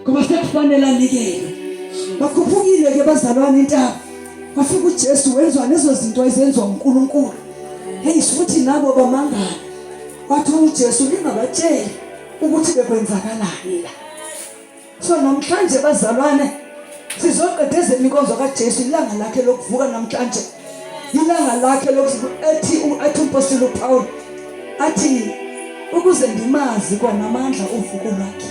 Ngoba sekufanele anikelwe. Bakhuphukile ke bazalwane intaba. Wafika uJesu wenziwa lezo zinto ezenziwa uNkulunkulu. Hey, futhi nabo bamangala. Wathi uJesu ningabatsheli ukuthi bekwenzakalani la. So namhlanje bazalwane sizoqedezela inkonzo kaJesu, ilanga lakhe lokuvuka namhlanje. Ilanga lakhe lokuvuka, ethi umpostoli uPaul athi ukuze ndimazi kwanamandla ovuko lwakhe.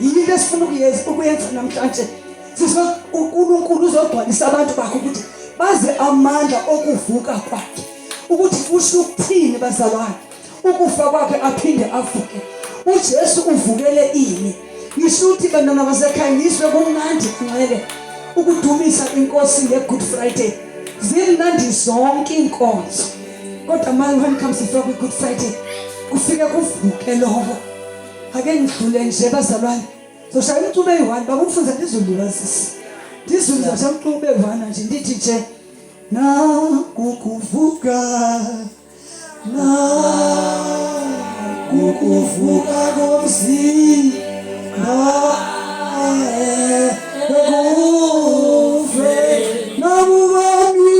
Yini esifuna ukuyenza namhlanje? Sizo uNkulunkulu uzogcwalisa abantu bakhe ukuthi baze amandla okuvuka kwakhe. Ukuthi kusho ukuthini bazalwane? Ukufa kwakhe aphinde avuke. UJesu uvukele ini? Ngisho ukuthi bantwana basekhaya, ngizwe kumnandi nxele ukudumisa inkosi nge-Good Friday. Zimnandi zonke inkonzo, kodwa manje when it comes to kwi-Good Friday kufike kuvuke lowo. Ake ngidlule nje bazalwane, zoshaya umculo eyi-one. Baba umfundisi, andizulibazisa, ndizulibazisa umculo eyi-one nje, ndithi nje nakukuvuka, nakukuvuka komzimba ekufe, nabubami,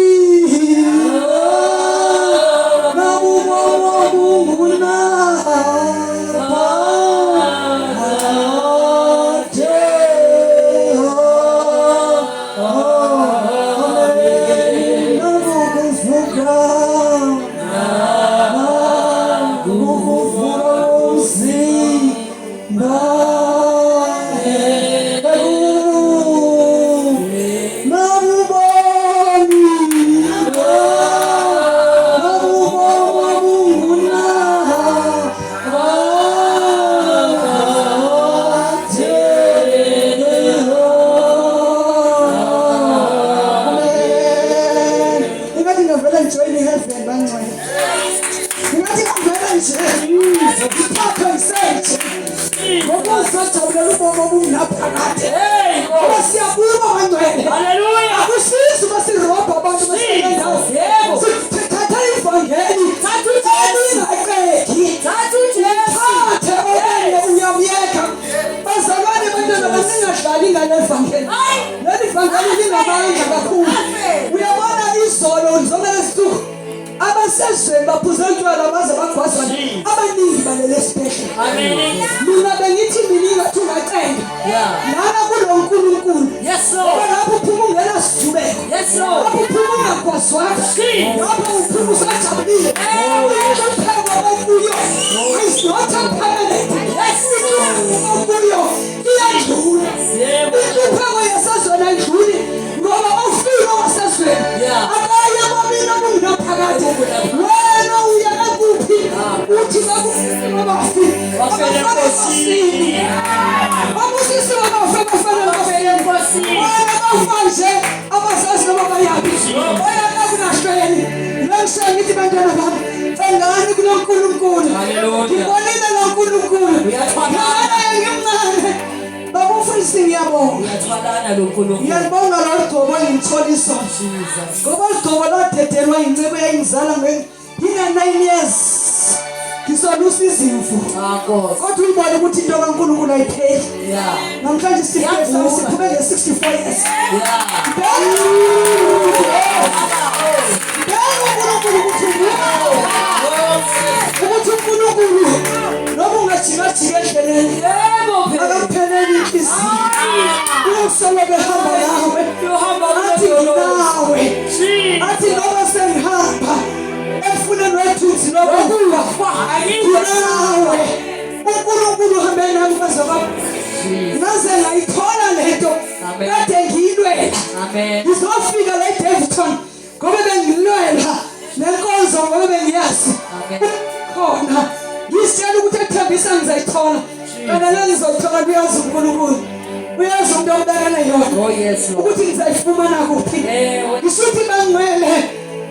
nabubona bungunaphakade. Amen. Nakukuvuka, nakukuvuka komzimba nabuboni, nabubona bungunaphakade. Amen. Ingathi ngavele ngijoyine heaven bangcwele. Ingathi ngavele nje ngithathwe ngisenje ngoba usajabulela ubomi obungunaphakade. Ngoba siyabuka bangcwele. Hallelujah. Akusizi uma sirobha abantu baselendawo. Yebo. Sithatha ivangeli. Thatha uJesu. Elingaqedi. Thatha uJesu. Thathe okanye uyamyeka. Bazalwane, bantwana, basingadlali ngale vangeli. Leli vangeli linamandla kakhulu. Uyabona izolo zonke lezi abasezweni baphuze utshwala baze bagwazana, abaningi balele esibhedlela. Amen. Mina bengithi mina ingathi ungacenga lana kulo Nkulunkulu. Yes, Lord. Ngoba lapho uphuma ungena sijubeko. Yes, Lord. Lapho uphuma ungagwazwanga. Lapho uphuma usajabulile. Inhlupheko okuyo is not a permanent. Inhlupheko okuyo iyadlula. Inhlupheko yasezweni ayidluli ngoba ufika wasezweni akaye kwamina kungunaphakade. Wena uya ekuphi? Uthi babusisiwe abafi, Bafele enkosini. Babusisiwe abafi, abafele Bafele enkosini. Wena bafa nje abazazi noma bayaphi, baya ekulahlweni. Lemsha ngithi bantwana bami, cengani kulo Nkulunkulu. Hallelujah. Ngibonile lo Nkulunkulu. Uyathwalana. Ngale ngimncane. Babufundisi, ngiyabonga. Uyathwalana lo Nkulunkulu. Ngiyalibonga lolu gcobo engilithola izolo. Jesus. Ngoba olu gcobo lwadedelwa yincebo eyayingizala ngina-9 years ngisolusa izimvu. Ah, Nkosi. Kodwa uyibone ukuthi into kaNkulunkulu ayipheli. Namhlanje sifike Iyavuka. siphume nge-64 years. Bheka uNkulunkulu ukuthi nguye, ukuthi uNkulunkulu noma ungajikajika endleleni Yebo phela. akakupheleli inhliziyo, uyosoloko ehamba nawe. Uyohamba Athi kulo. nginawe. Jesus. Athi noma sengihamba emfuleni wethunzi lokufa, nginawe. UNkulunkulu uhambe nami kwaze kwaba ngaze ngayithola lento Amen. kade ngiyilwela. Amen. Ngizofika la eDaveyton ngoba bengilwela nenkonzo, ngoba bengiyazi Amen. khona ngisitshela ukuthi ethembisa ngizayithola, kana le ngizothola. Kuyazi uNkulunkulu, uyazi umuntu ombekele yona Oh yes, Lord. ukuthi ngizayifumana kuphi. Ewe. Ngisuthi bangcwele,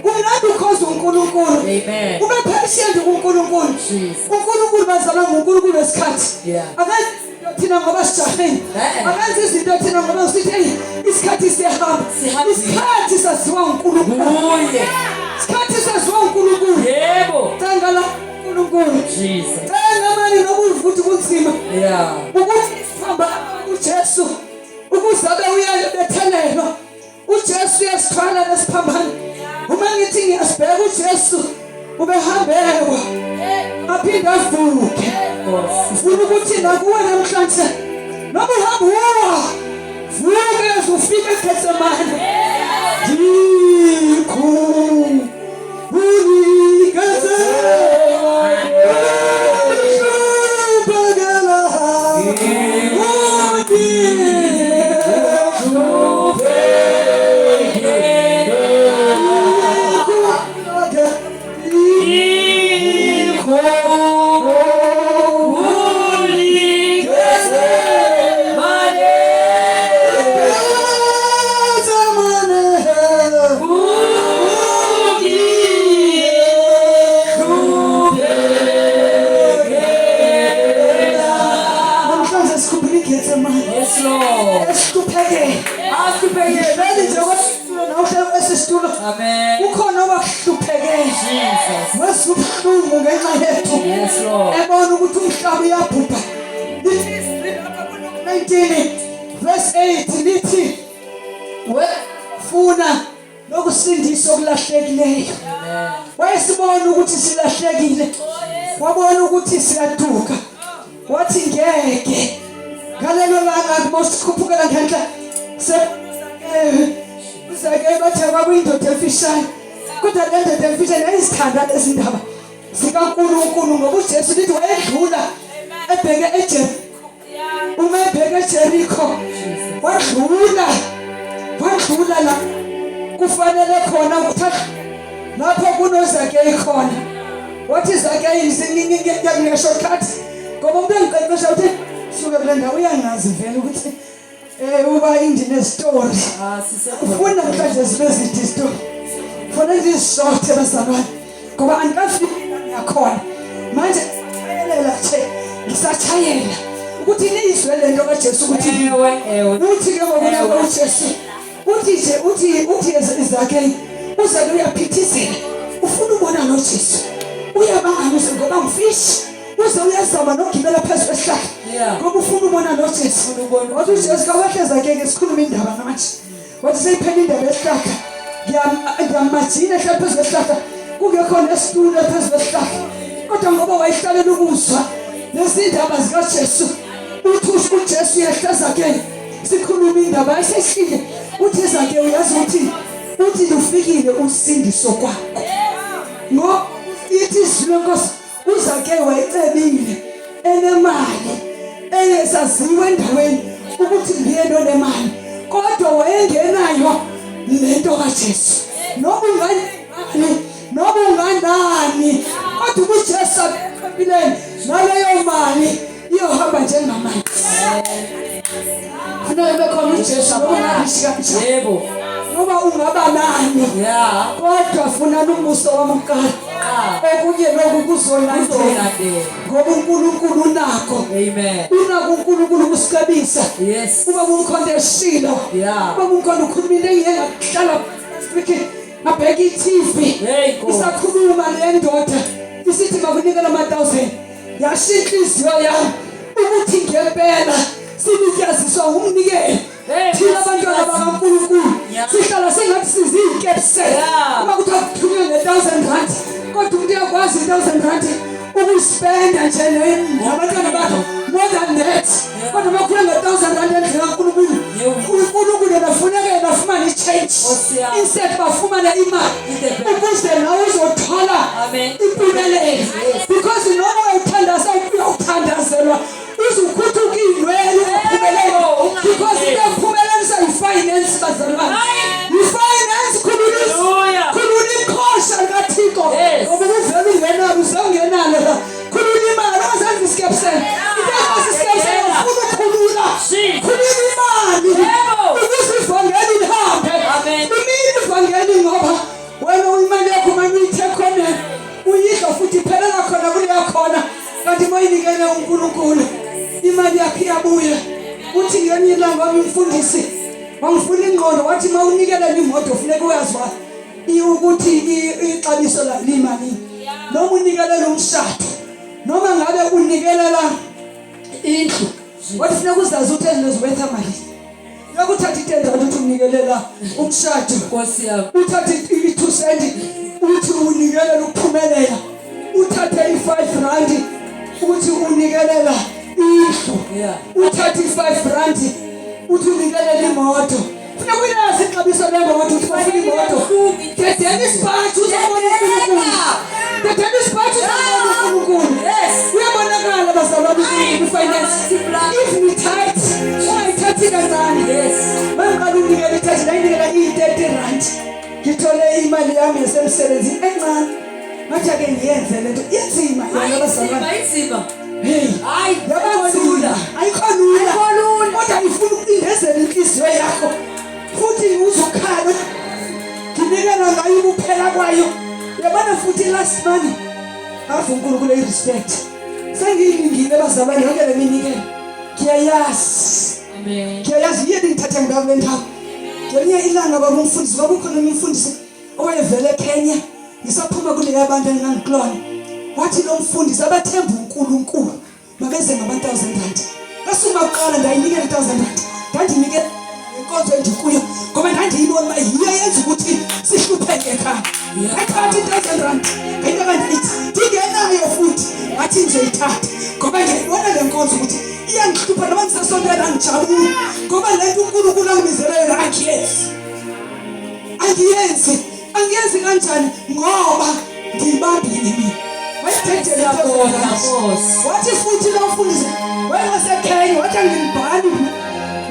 kumnandi ukhoza uNkulunkulu. Amen. Ube patient kuNkulunkulu. Jesus. uNkulunkulu bazalwa nguNkulunkulu wesikhathi. Akazi izinto thina ngoba sijahile. Akenzi izinto thina ngoba sithi hey, isikhathi siyahamba. Sihambile. Isikhathi saziwa uNkulunkulu. Nguye. Isikhathi saziwa uNkulunkulu. Yebo. Cenga la uNkulunkulu. Jesus. Cenga mani noma uvuthi kunzima ukuthi sihamba uJesu. uJesu ukuze abe uyabethelelwa. uJesu uyasithwala lesiphambano. Uma ngithi ngiyasibheka uJesu ubehambewa aphinde avuke. Ufuna ukuthi nakuwe namhlanje noma uhamba uwa vuke ufike eGetsemane. Namhlanje sikhumbula iGetsemane. Yes, Lord. Esihluphekele. Asihluphekele. Vele nje kwesitulo nawe uhleli kwesi situlo. Amen. Kukhona owakuhluphekele. Jesus. Wezwa ubuhlungu ngenxa yethu. Yes, Lord. Ebona ukuthi umhlaba uyabhubha. Lithi izwi lapha ku-Luke 19 verse 8 lithi wefuna nokusindisa okulahlekileyo. Wayesibona ukuthi silahlekile. Wabona ukuthi siyaduka. Wathi ngeke. Ngalelo langa kumosikhuphukela ngenhla Uzake bathe kwakuyindoda emfishane. Kodwa le ndoda emfishane yayizithanda lezi ndaba zikaNkulunkulu ngoba uJesu lithi wayedlula ebheke eJeriko. Uma ebheke eJeriko wadlula wadlula la kufanele khona ukuthi lapho kunoZakeyu khona. Wathi Zakeyu ngiya-shortcut ngoba umuntu engiqeqesha uthi suke kule ndawo uyangazi vele ukuthi uba indinezitori. Ah, sisekhona. Ufuna namhlanje zibe zide izitori. Ufuna ndizishorte bazalwane ngoba andikafiki la ngiyakhona. Manje ngisachayelela nje ngisachayela ukuthi niyizwe le nto kaJesu ukuthi Ewe, ewe. uthi ke ngokuya Ewe. uJesu uthi nje uthi uthi Zakeyu uZakeyu uyaphithizela ufuna ubona lo Jesu uyabanga uze ngoba ngifishi uze uyazama nokugibela phezu kwesihlahla Yeah. ngoba ufuna ubona lo Jesu Ufuna ukubona wathi uJesu kawehle Zakeyu ke sikhulume indaba manje wathi seyiphela indaba yesihlahla ngiyamajina ehlala phezu kwesihlahla kungekho nesitulo phezu kwesihlahla kodwa ngoba wayehlalela ukuzwa lezi ndaba zikaJesu uthi uJesu uyehla Zakeyu sikhuluma indaba ayisehlile uthi Zakeyu uyazi ukuthi uthi lufikile usindiso kwakho ngo ithi izwi lenkosi uZakeyu wayecebile enemali eyesaziwe endaweni ukuthi nguyena onemali kodwa wayengenayo lento kaJesu noma unganani noma unganani kodwa uJesu akekho empilweni naleyo mali iyohamba njengamanzi. Funeka kube khona uJesu noma ungarishi kanjani Yebo. noma ungaba nani Yeah. kodwa funani umbuso wami kuqala Ah. okunye lokhu kuzolandela Kuzolandela. ngoba uNkulunkulu unakho Amen. unakho uNkulunkulu ukusicebisa Yes. ubaba uMkhonto eshilo Yeah. ubaba uMkhonto ukhuluma into engiye ngakuhlala speaking ngabheka i-TV Hey, Nkosi. isakhuluma le ndoda isithi makunikela ama-1000 yasho inhliziyo yami ukuthi ngempela sinityaziswa ngumnikelo Hey, thina abantwana bakaNkulunkulu Yeah. sihlala sengathi siziyikepsele Yeah. uma kuthiwa kuthunywe nge-1000 rand kodwa umuntu uyakwazi i-1000 rand ukuyispenda nje nabantwana bakhe more than that kodwa uma kukhula nge-1000 rand endlini kaNkulunkulu Yebo. uNkulunkulu yena funeka yena afumane i-change Nkosi yami. instead bafumane imali In the ukuze nawe uzothola Amen. impumelelo because noma uyawuthandaza uyawuthandazelwa uzukhuthuka iy'nwele ungaphumeleli because into ekuphumelelisa yi-finance bazalwane yi-finance khulula Hallelujah. khulula iqhosha likaThixo Yes. ngoba ubuvele ungenalo usewungenalo la khulula imali ungazenza isikepsele into engazi isikepsele ufuna ukukhulula Jesus. khulula imali Yebo. ukuze ivangeli lihambe Amen. imini ivangeli ngoba wena imali yakho manje uyithe khona uyidla futhi iphelela khona kuleya khona kanti uma uyinikele uNkulunkulu imali yakho iyabuya uthi ngelinye ilanga wami umfundisi wangifuna ingqondo wathi uma unikelela imoto funeka uyazwa ukuthi ixabiso layo liyimalini noma unikelela umshado noma ngabe unikelela indlu. Wathi funeka uzazi ukuthi ezinto ziwetha malini. Funeka uthathe i-ten rand uthi unikelela umshado. Nkosi yami. Uthathe i-two cent uthi unikelela ukuphumelela. Uthathe i-five rand uthi unikelela indlu. Yeah. Uthathe i-five rand uthi unikelela imoto. Funeka uyazi ixabiso lemoto uthi bafuna imoto. Dedela isipaji uzobona uNkulunkulu. Dedela isipaji uzobona uNkulunkulu. Yes. Uyabonakala bazalwane uNkulunkulu finance. If we tight, ungayithathi kancane. Yes. Mangiqala ukunikela ithathi ndayinikela iyi-30 rand. Ngithole imali yami yasemsebenzini encane. Ngathi ake ngiyenze lento. Inzima yona bazalwane. Inzima, inzima. Hey. Hayi, Yaba ayikho nzima. lula. Ayikho lula. Ayikho lula. Kodwa ngifuna ukucindezela inhliziyo yakho. Futhi uzokhala. Nginikela ngayo ukuphela kwayo. Yabona futhi last money. Ave uNkulunkulu eyi-respect. Sengiyilindile bazalwane yonke le minikelo. Ngiyayazi. Amen. Ngiyayazi yini ngithathe ngayo kule ndawo. Ngelinye ilanga baba umfundisi kwakukhona omnye umfundisi owayevele eKenya ngisaphuma kuleya bantu engangiklona. Wathi lo mfundisi abathemba uNkulunkulu makeze ngama-1000 rand. Ngasukuma kuqala ndayinikela i-1000 rand. Ndandinikela inkonzo endikuyo ngoba ndandiyibona uba yiyo eyenza ukuthi sihlupheke ekhaya. Ngayithatha i-1000 rand ngayibeka ndithi ndingenayo futhi ngathi ngizoyithatha ngoba ngiyayibona le nkonzo ukuthi iyangihlupha noma ngisesontweni angijabuli ngoba le nto uNkulunkulu angibizele yona angiyenzi. Angiyenzi, angiyenzi kanjani ngoba ngiyibambile mina. Wayidedela Siyabonga, i-1000 rand. Nkosi. Wathi futhi lo mfundisi wayengaseKenya wathi angilibhali mina.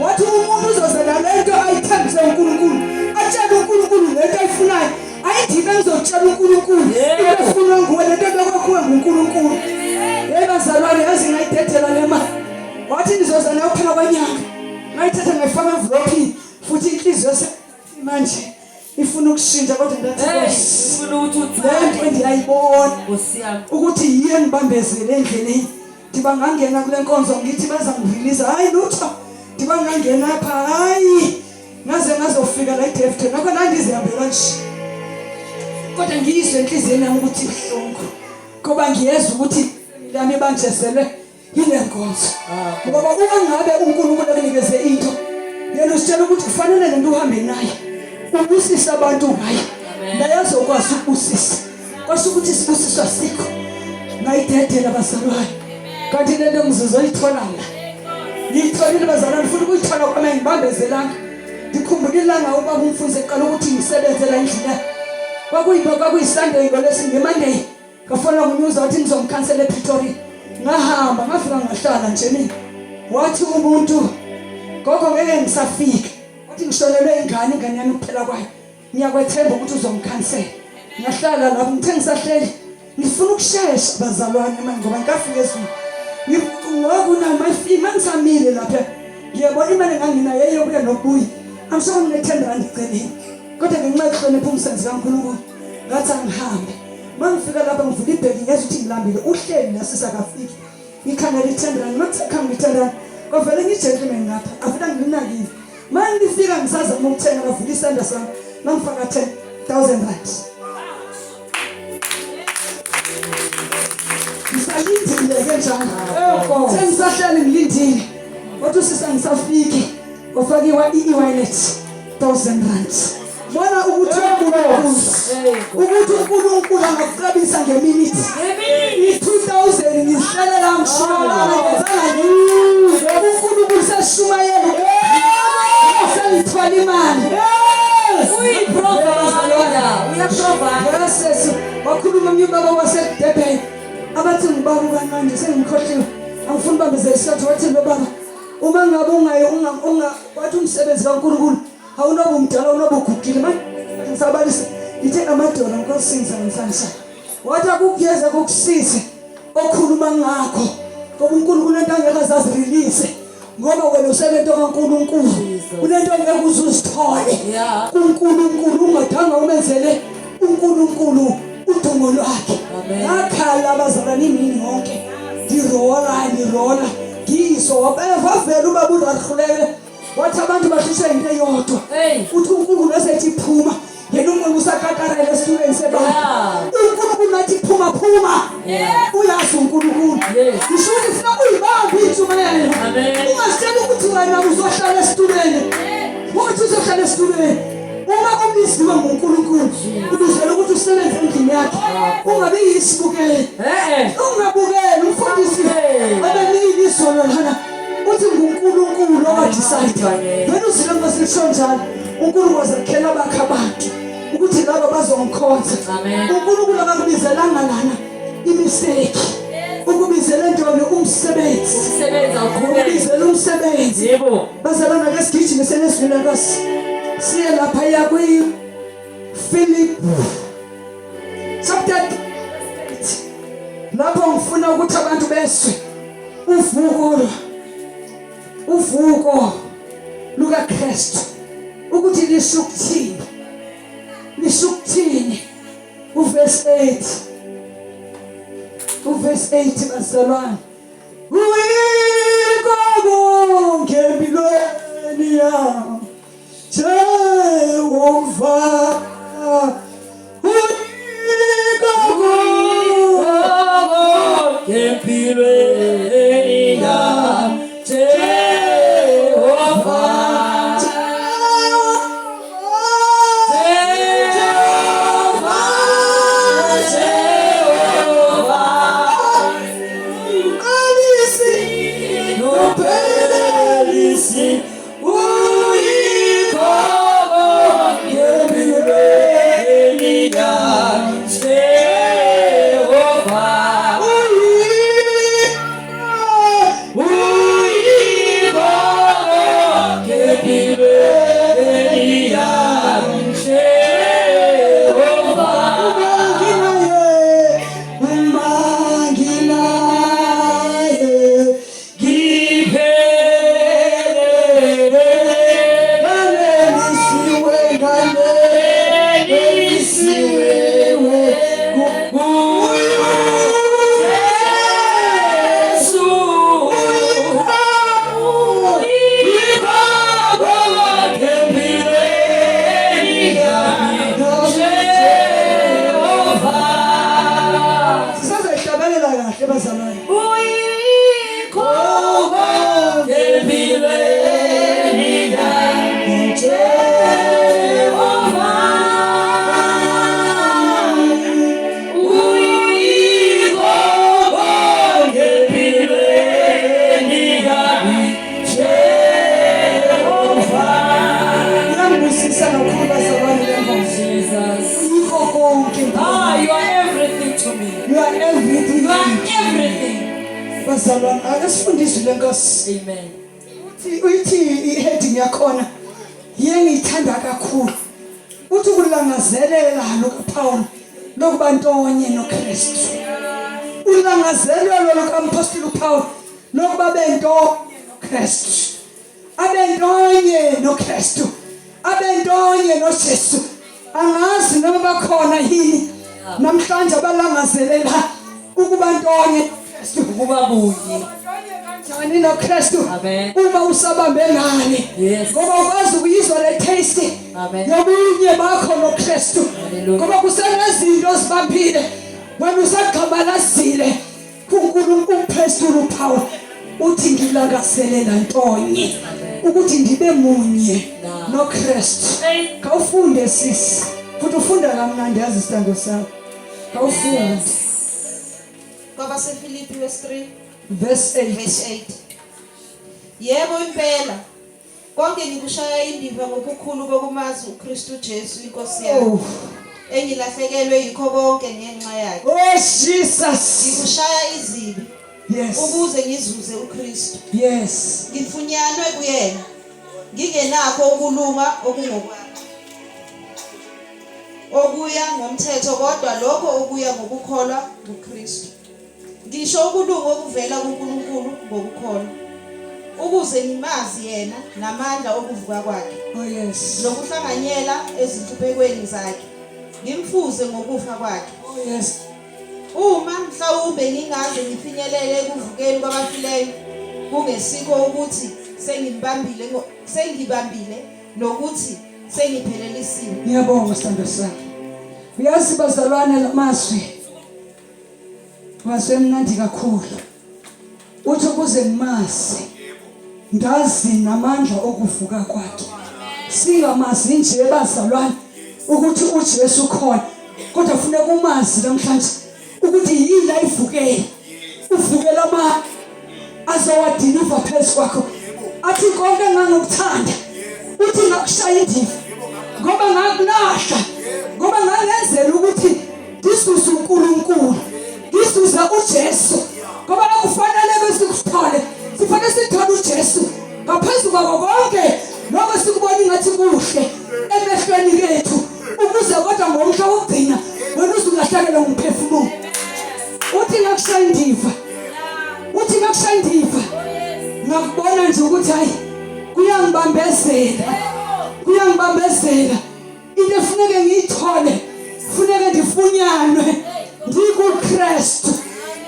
Wathi umuntu uzoze nale nto ayithembise uNkulunkulu. Atshele uNkulunkulu le nto ayifunayo. Ayindimi engizotshela uNkulunkulu. Yebo. Into efunwa nguwe le nto ebekwe kuwe nguNkulunkulu. Hey bazalwane yazi ngayidedela le mali. Wathi nizoza nayo phela kwanyanga. Ngayithatha ngayifaka envelophini futhi inhliziyo manje ifuna ukushintsha kodwa ndathi Hey, Nkosi, ufuna ukuthi le nto uthande. ndiyayibona Nkosi yami. ukuthi yiyo engibambezele endleleni. Ndiba ngangena kule nkonzo ngithi bazangirelease, hayi lutho. Ndiba ngangena apha, hayi ngaze ngazofika la eDevton nakho ndandizihambela nje. Kodwa ngiyizwe enhliziyweni yami ukuthi ibuhlungu ngoba ngiyezwa ukuthi lami ibanjezelwe yile nkonzo. Ngoba uma ngabe uNkulunkulu akunikeze into, yena usitshela ukuthi kufanele lento uhambe nayo, ubusise abantu ngayo, naye azokwazi ukubusisa. Kwasho ukuthi isibusiso asikho. Ngayidedela bazalwane. Kanti lento ngizoyithola la. Ngiyitholile bazalwane futhi ukuyithola kwami angibambezelanga. Ngikhumbula ilanga ubaba umfundisi eqala ukuthi ngisebenze la endlini yakhe. Kwakuyi-Sunday ngolesi ngeMonday. Ngafona ngunyuza wathi ngizomkhansela ePretoria. Ngahamba ngafika ngahlala nje mina. Wathi umuntu gogo ngeke ngisafika. Wathi ngishonelwe ingane, ingane yami kuphela kwayo. Ngiyakwethemba ukuthi uzongikhansela. Ngahlala lapho ngithe ngisahleli ngifuna ukushesha bazalwane manje ngoba ngikafika ezweni. Ngoku nama ngisamile lapha. Ngiyabona imali enganginayo eyokuya nokubuya. I'm sure ngine-10 rand eceleni. Kodwa ngenxa yokuhlonipha umsebenzi kaNkulunkulu ngathi angihambe. Mangifika lapha ngivula ibhegi ngezwa ukuthi ngilambile. Uhleli nasisi akafiki. Ngikhangela i-10 rand, makusekhangela i-10 rand. Kwavele ngi-gentleman ngapha, afuna ngilinakile. Mangifika ngisazama ukuthenga ngavula isandla sami, mangifaka 10,000 rand. Ngisalindile ke njalo. Sengisahleli ngilindile. Wathi usisi angisafiki. Kwafakiwa i-e-wallet 1000 rand. Bona ukuthi uNkulunkulu ukuthi uNkulunkulu angakuxabisa ngeminute. I-2000 ngizihlelela ngishumayela ngenzanga lutho. UNkulunkulu seshumayela. Sengithwala imali. Uyi-provider. Uya-provide. Yes, wakhuluma omnye ubaba waseDurban abathi ngubaba ubani manje sengimkhohliwe angifuni ubambezela isikhathi wathi lo baba uma ngabe ungaye unga unga wathi umsebenzi kaNkulunkulu awunoba umdala unoba ugugile manje ngisabalisa ngithe amadolo Nkosi ngisangisanisa wathi akukuyeza kukusize okhuluma ngakho ngoba uNkulunkulu into angeke azazirelease ngoba wena usenento kaNkulunkulu unento angeke uze uzithole Yeah. kuNkulunkulu ungadanga umenzele uNkulunkulu udumo lwakhe. Amen. Ngakhala abazalwane imini yonke ngirola ngirola ngizwa wavela ubaba uRarhuleke wathi abantu bahlushwa into eyodwa. Hey. Uthi uNkulunkulu esethi phuma yena umuntu usakakarela esitulweni sebandla. Yeah. uNkulunkulu nathi phuma phuma. Uyazi uNkulunkulu. Ngisho ukuthi ufuna uyibambe intshumayelo. Ungazitshela ukuthi wena uzohlala esitulweni. Ukuthi uzohlala esitulweni. Uma ubiziwe nguNkulunkulu, ubizelwe ukuthi usebenze endlini yakhe. Ungabi yisibukeli. Ungabukeli umfundisi ebemile izolo lana. Uthi nguNkulunkulu owadecide. Wena uzile nkosi njalo. uNkulunkulu wazakhela bakhe abantu ukuthi laba bazongikhonza. uNkulunkulu akakubizelanga lana imistake. Ukubizele ntoni umsebenzi. Umsebenzi awuqhubeke. Ukubizele umsebenzi. Yebo. Bazalwana ke sigijime senezwini lenkosi. Siye lapha ya kwi Philip chapter 8. Lapho ngifuna ukuthi abantu beswe uvuko uvuko lukaKristu ukuthi lisho ukuthini lisho ukuthini uverse 8 uverse 8 bazalwane uyiko konke empilweni yami Jehova uyiko konke empilweni yami Jehova Jehova Jehova Mqalisi nophelelisi uyikho konke empilweni yami Jehova uyikho konke empilweni yami Jehova Uma nginaye ngiphelele nganelisiwe nganelisiwe Jesu uyikho konke empilweni yami Jehova Sisazoyihlabelela kahle bazalwane. uyikho konke empilweni yami Jehova uyikho konke empilweni yami Jehova Ngiyangibusisa kakhulu bazalwane le ngoma. Jesus Uyikho konke. Ah, you are everything to me. You are everything. You are everything. Bazalwane, ake sifunde izwi lenkosi. Amen. Uthi uyithi i-heading yakhona yiye ngiyithanda kakhulu. Uthi ukulangazelela lukaPaul lokuba ntonye noKristu. Ulangazelelo lukampostoli uPaul lokuba bentonye noKristu. Abentonye noKristu. Abentonye noJesu. Angazi noma bakhona yini namhlanje abalangazelela ukuba ntonye noKristu. Ukuba munye. Kanjani noKristu Amen. uma usabambe ngani Yes. ngoba ukwazi ukuyizwa le taste Amen. yobunye bakho noKristu Hallelujah. ngoba kusenezinto ozibambile wena usagqabalazile kuNkulunkulu umphezulu uPaul uthi ngilangazelela ntonye ukuthi ndibe munye noKristu khawufunde sisi futhi ufunda kamnandi yazi isithando sakho khawufunde KwabaseFilipi verse 3 verse 8 verse 8. Yebo impela konke ngikushaya indiva ngobukhulu bokumazi uKristu Jesu inkosi yami. Oh. Engilahlekelwe yikho konke ngenxa yakhe. Oh Jesus. Ngikushaya izibi Yes. ukuze ngizuze uKristu. Yes. Ngifunyanwe kuyena ngingenakho ukulunga okungokwami okuya ngomthetho kodwa lokho okuya ngokukholwa kuKristu. Ngisho ukulunga okuvela kuNkulunkulu ngokukholwa ukuze ngimazi yena namandla okuvuka kwakhe Oh yes. nokuhlanganyela ezinhluphekweni zakhe ngimfuze ngokufa kwakhe. Oh yes. Uma mhlawumbe ngingaze ngifinyelele ekuvukeni kwabafileyo kungesikho ukuthi sengimbambile sengibambile nokuthi sengiphelelisiwe. Ngiyabonga sithando sami. Uyazi bazalwane lamazwi. Wasemnandi kakhulu. Uthi ukuze ngimazi ngazi namandla okuvuka kwakhe. Singamazi nje bazalwane ukuthi uJesu khona kodwa funeka umazi namhlanje ukuthi yini ayivukele. Uvukela ama azowadiliva phezu kwakho. Athi konke engangokuthanda uthi ngakushaya indiva ngoba ngakulahla ngoba ngangenzela ukuthi ngisusa uNkulunkulu ngisusa uJesu ngoba akufanele besikuthole sifanele sithole uJesu ngaphezu kwako konke lokho sikubona ingathi kuhle emehlweni kethu ukuze kodwa ngomhla wokugcina wena uzulahlekelwa ngumphefumulo uthi ngakushaya indiva uthi ngakushaya indiva ngakubona nje ukuthi hayi kuyangibambezela kuyangibambezela into efuneke ngiyithole funeke ndifunyanwe ndikuKristu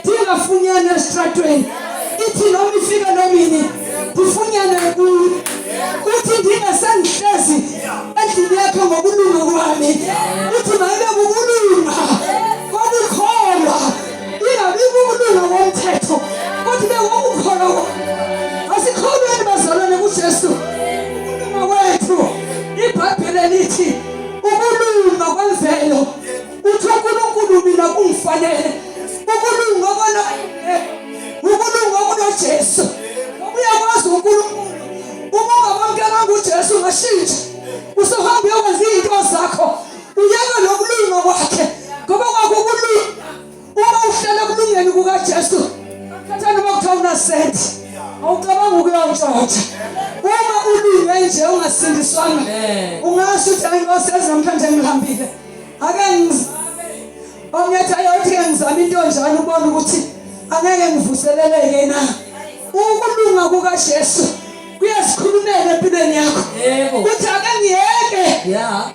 ndingafunyanwa esitratweni ithi noma ifika nomini ndifunyanwe kuye uthi ndingasengihlezi endlini yakhe ngokulunga kwami uthi mayibe kukulunga kokukholwa ingabi kukulunga komthetho kodwa ibe ngokukholwa asikholweni bazalwane kuJesu ukulunga kwethu iBhayibheli lithi ukulunga kwemvelo uthi uNkulunkulu mina kungifanele ukulunga kona ukulunga kunoJesu uyakwazi uNkulunkulu uma ungamamkelanga uJesu ungashintsha usuhamba uyokwenza izinto zakho uyeke nokulunga kwakhe ngoba kwakho ukulunga Uma uhlala ekulungeni kukaJesu, thatha noma kuthiwa unasenti, awucabanga ukuyontshotsha. Uma ulunge nje ungasindiswanga, ungasho ukuthi hayi Nkosi yazi namhlanje ngilambile. Ake ngizame. Omunye athi ayothi ke ngizame into njalo ubone ukuthi angeke ngivuseleleke na. Ukulunga kukaJesu kuyazikhulumela empilweni yakho uthi ake ngiyeke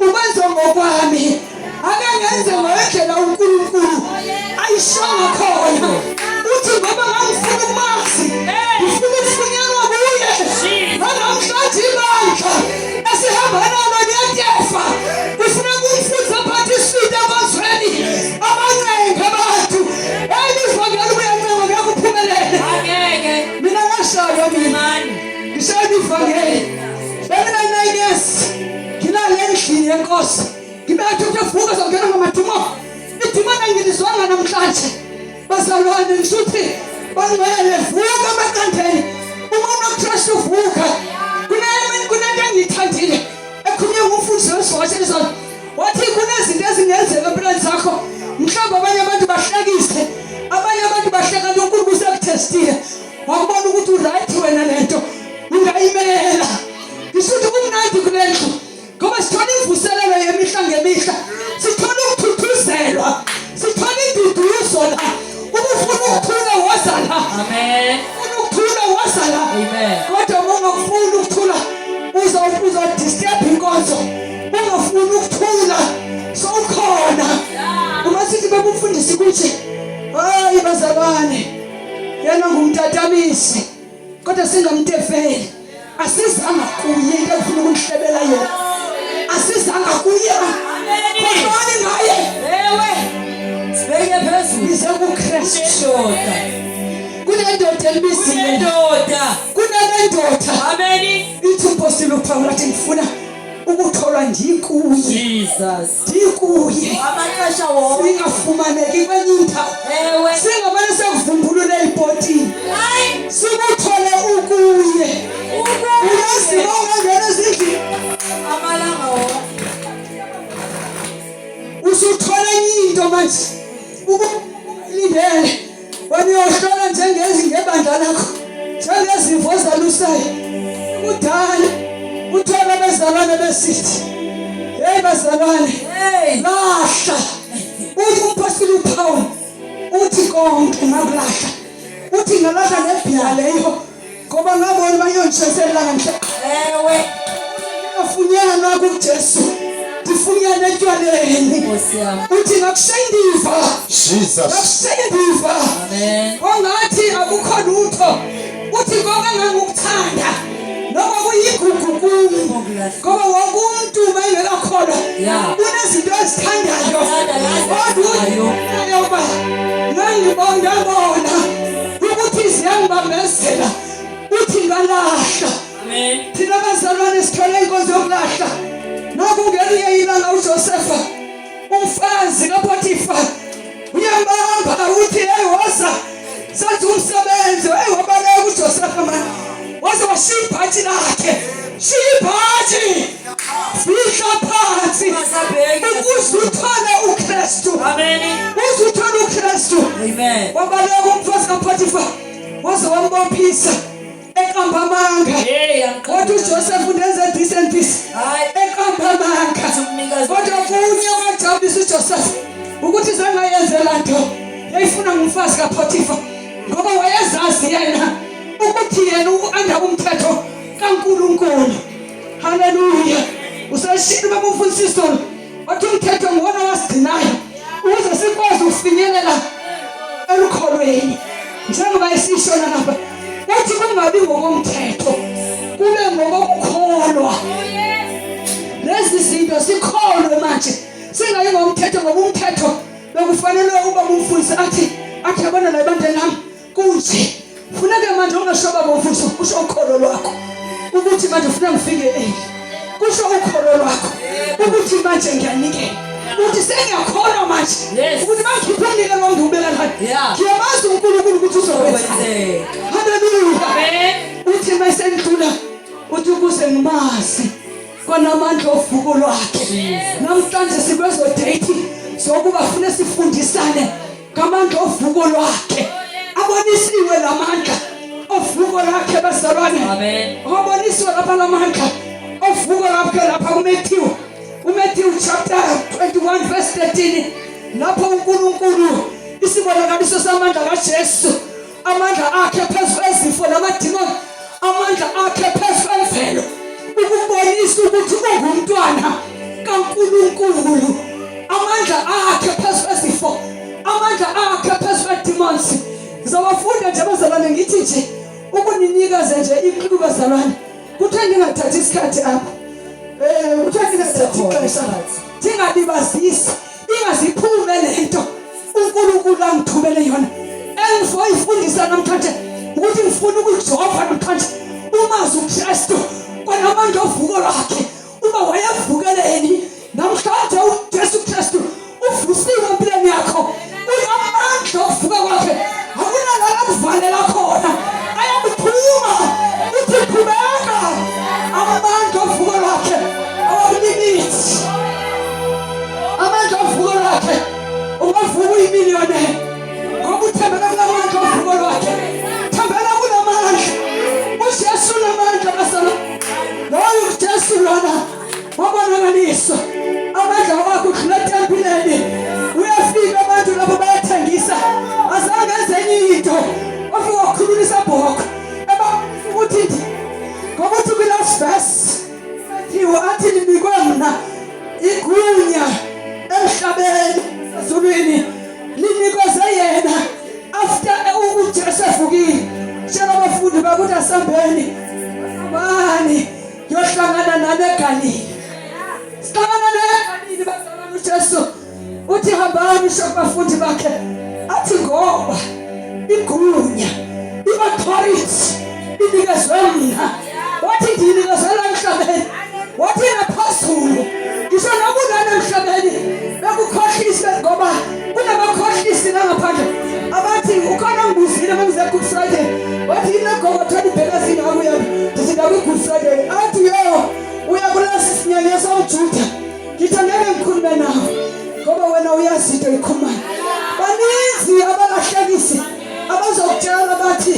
ukwenza ngokwami ake ngenze ngendlela uNkulunkulu ayishonga khona uthi ngoba ngangifuna ukumazi ngifuna ukufunyanwa kuye nanamhlanje ibandla esihamba nalo liyatefa kufuna kumfundisa aphathe iswiti enkonzweni abancenge abantu elivangeli ubuyancenga ngeke uphumelele mina ngashaywa mina ngishaywa ivangeli bengina-nine years ngilale endlini yenkosi ngibethe ukuthi vuka zongena ngamadimoni idimoni angilizwanga namhlanje bazalwane ngisho ukuthi bangcwele vuka emaqandeni uma unokukristu vuka kunento engiyithandile ekhulunywe ngumfundisi wesiwashe izolo wathi kunezinto ezingenzeka empilweni zakho mhlawumbe abanye abantu bahlekise abanye abantu bahleka nto uNkulunkulu usekuthestile wakubona ukuthi uright wena lento ungayimela ngisho ukuthi kumnandi kule ndlu ngoba sithola imvuselelo yemihla ngemihla sithola ukuthuthuzelwa sithola induduzo la uma ufuna ukuthula woza la Amen. ufuna ukuthula woza la Amen. kodwa uma ungafuni ukuthula uza uza disturb inkonzo ungafuni ukuthula sowukhona uma sithi bebumfundisi kuthi hayi bazalwane yena ngumtatamisi kodwa singamtefeli asizanga kuye into efuna ukundihlebela yona asizanga kuye khohlwani ngaye Ewe. Sibeke phezulu. ize kuKristu Kunendoda. kunendoda elibizile Kunendoda. kunendoda Ameni. ithi umpostile uPawulu athi ngifuna ukutholwa ndikuye Jesus. ndikuye Amaxesha wonke. singafumaneki kwenye indawo Ewe. singamane sekuvumbulule ibhotini Hayi. sikuthole ukuye uyazi Ukuye. uma ungangena ezindlini Amalanga wonke. usuthola enye into manje ukulindele wena uyohlola njengezi ngebandla lakho njengezimvu ozalusayo kudala uthole abazalwane besithi hey bazalwane Hey. lahla uthi umpostoli uPaul uthi konke ngakulahla uthi ngalahla nebhiya leyo ngoba ngabona bayongishisela ngamhla Ewe. Ngafunyanwa kuJesu ndifunyanwe etywaleni Nkosi yami. uthi ngakushaya indiva Jesus. ngakushaya indiva Amen. ongathi akukho lutho uthi konke engangikuthanda noma kuyigugu kum ngoba wonke umntu uma engekakholwa unezinto ezithandayo kodwa uba ngangibona ukuthi ziyangibambezela uthi ngalahla thina bazalwane sithole inkonzo yokulahla nakungelinye ilanga uJosefa umfazi kaPotifa uyambamba uthi hey woza senza umsebenzi hey wabaleka uJosefa mani waze washiya ibhatshi lakhe shiya ibhatshi fihla phansi ukuze uthole uKristu uze uthole uKristu wabaleka umfazi kaPotifa waze wambophisa eqamba amanga kodwa uJoseph undenze this and this eqamba amanga kodwa kunye kwajabulisa uJoseph ukuthi zangayenzela nto yayifuna ngumfazi kaPotifa ngoba wayezazi yena ukuthi yena uanda umthetho kaNkulunkulu haleluya useshilo baba umfundisi isolo wathi umthetho nguwona wasigcinayo ukuze sikwazi ukufinyelela elukholweni njengoba esisho nalapha uthi kungabi ngokomthetho kube ngokokukholwa lezi zinto sikholwe manje singayi ngomthetho ngoba umthetho bekufanele uba umfundisi athi athi yabona la ebandleni lami kunje funeke manje ungasho baba umfundisi kusho ukholo lwakho ukuthi manje ufuna ngifike early kusho ukholo lwakho ukuthi manje ngiyanikela uthi sengiyakholwa manje ukuthi mangikhiphe umnikelo wami ngiwubeka la ngiyamazi uNkulunkulu ukuthi uzokwenza haleluya uthi mayisendlula uthi ukuze ngimazi kwanamandla ovuko lwakhe namhlanje sikwezo date zokuba fune sifundisane ngamandla ovuko lwakhe abonisiwe lamandla ovuko lwakhe bazalwane abonisiwe lapha lamandla ovuko lwakhe lapha kuMatthew uMatthew chapter 21 verse 13 lapho uNkulunkulu isibonakaliso samandla kaJesu amandla akhe phezu kwezifo namadimoni amandla akhe phezu kwemvelo ukubonisa ukuthi ungumntwana kaNkulunkulu amandla akhe phezu kwezifo amandla akhe phezu kwedemons ngizowafunda nje bazalwane ngithi nje ukuninikaze nje iqulu bazalwane kuthiwa ningathathi isikhathi apha um kuthiwa ningathathi ixesha ndingalibazisi ingaziphume lento uNkulunkulu angithumele yona engizoyifundisa namhlanje ukuthi ngifuna ukujova namhlanje umazi uKristu kwanamandla ovuko lwakhe uma wayevukeleni namhlanje uJesu Kristu uvusiwe empilweni yakho unamandla okuvuka kwakhe akunala akuvalela khona ayakuphuma uthi qhubeka amandla ovuko lwakhe awakulimithi amandla ovuko lwakhe ungavuka uyimiliyone ngoba uthembela kulamandla ovuko lwakhe thembela kulamandla ujesu unamandla basala loyo ujesu lona wabonakaliswa amandla wakhe udlula etempileni uyafika abantu lapho bayathengisa azange enze enye into wafika wakhulula isabhokwe ebabonisa ukuthi ngoba uthi kwi-last verse Matthew athi linikwe mna igunya emhlabeni ezulwini linikweze yena after uJesu evukile tshela abafundi bakuthi asambeni asambani yohlangana nani eGalile sihlangana naye eGalile bazalwane uJesu uthi hambani usho kubafundi bakhe athi ngoba igunya i-authority inikezwe mna wathi ndiyinikezela emhlabeni wathi naphezulu ngisho nokulana emhlabeni bekukhohlise ngoba kunabakhohlisi nangaphandle abathi ukhona ngibuzile uma ngize Good Friday wathi yini legogo thwala ibheka zingakuya ndithi ndakwi-Good Friday athi yo uya kulesi sinyanya somjuda Ngithi angeke ngikhulume nawe ngoba wena uyazi into oyikhulumayo. Baninzi abalahlekisi abazokutshela bathi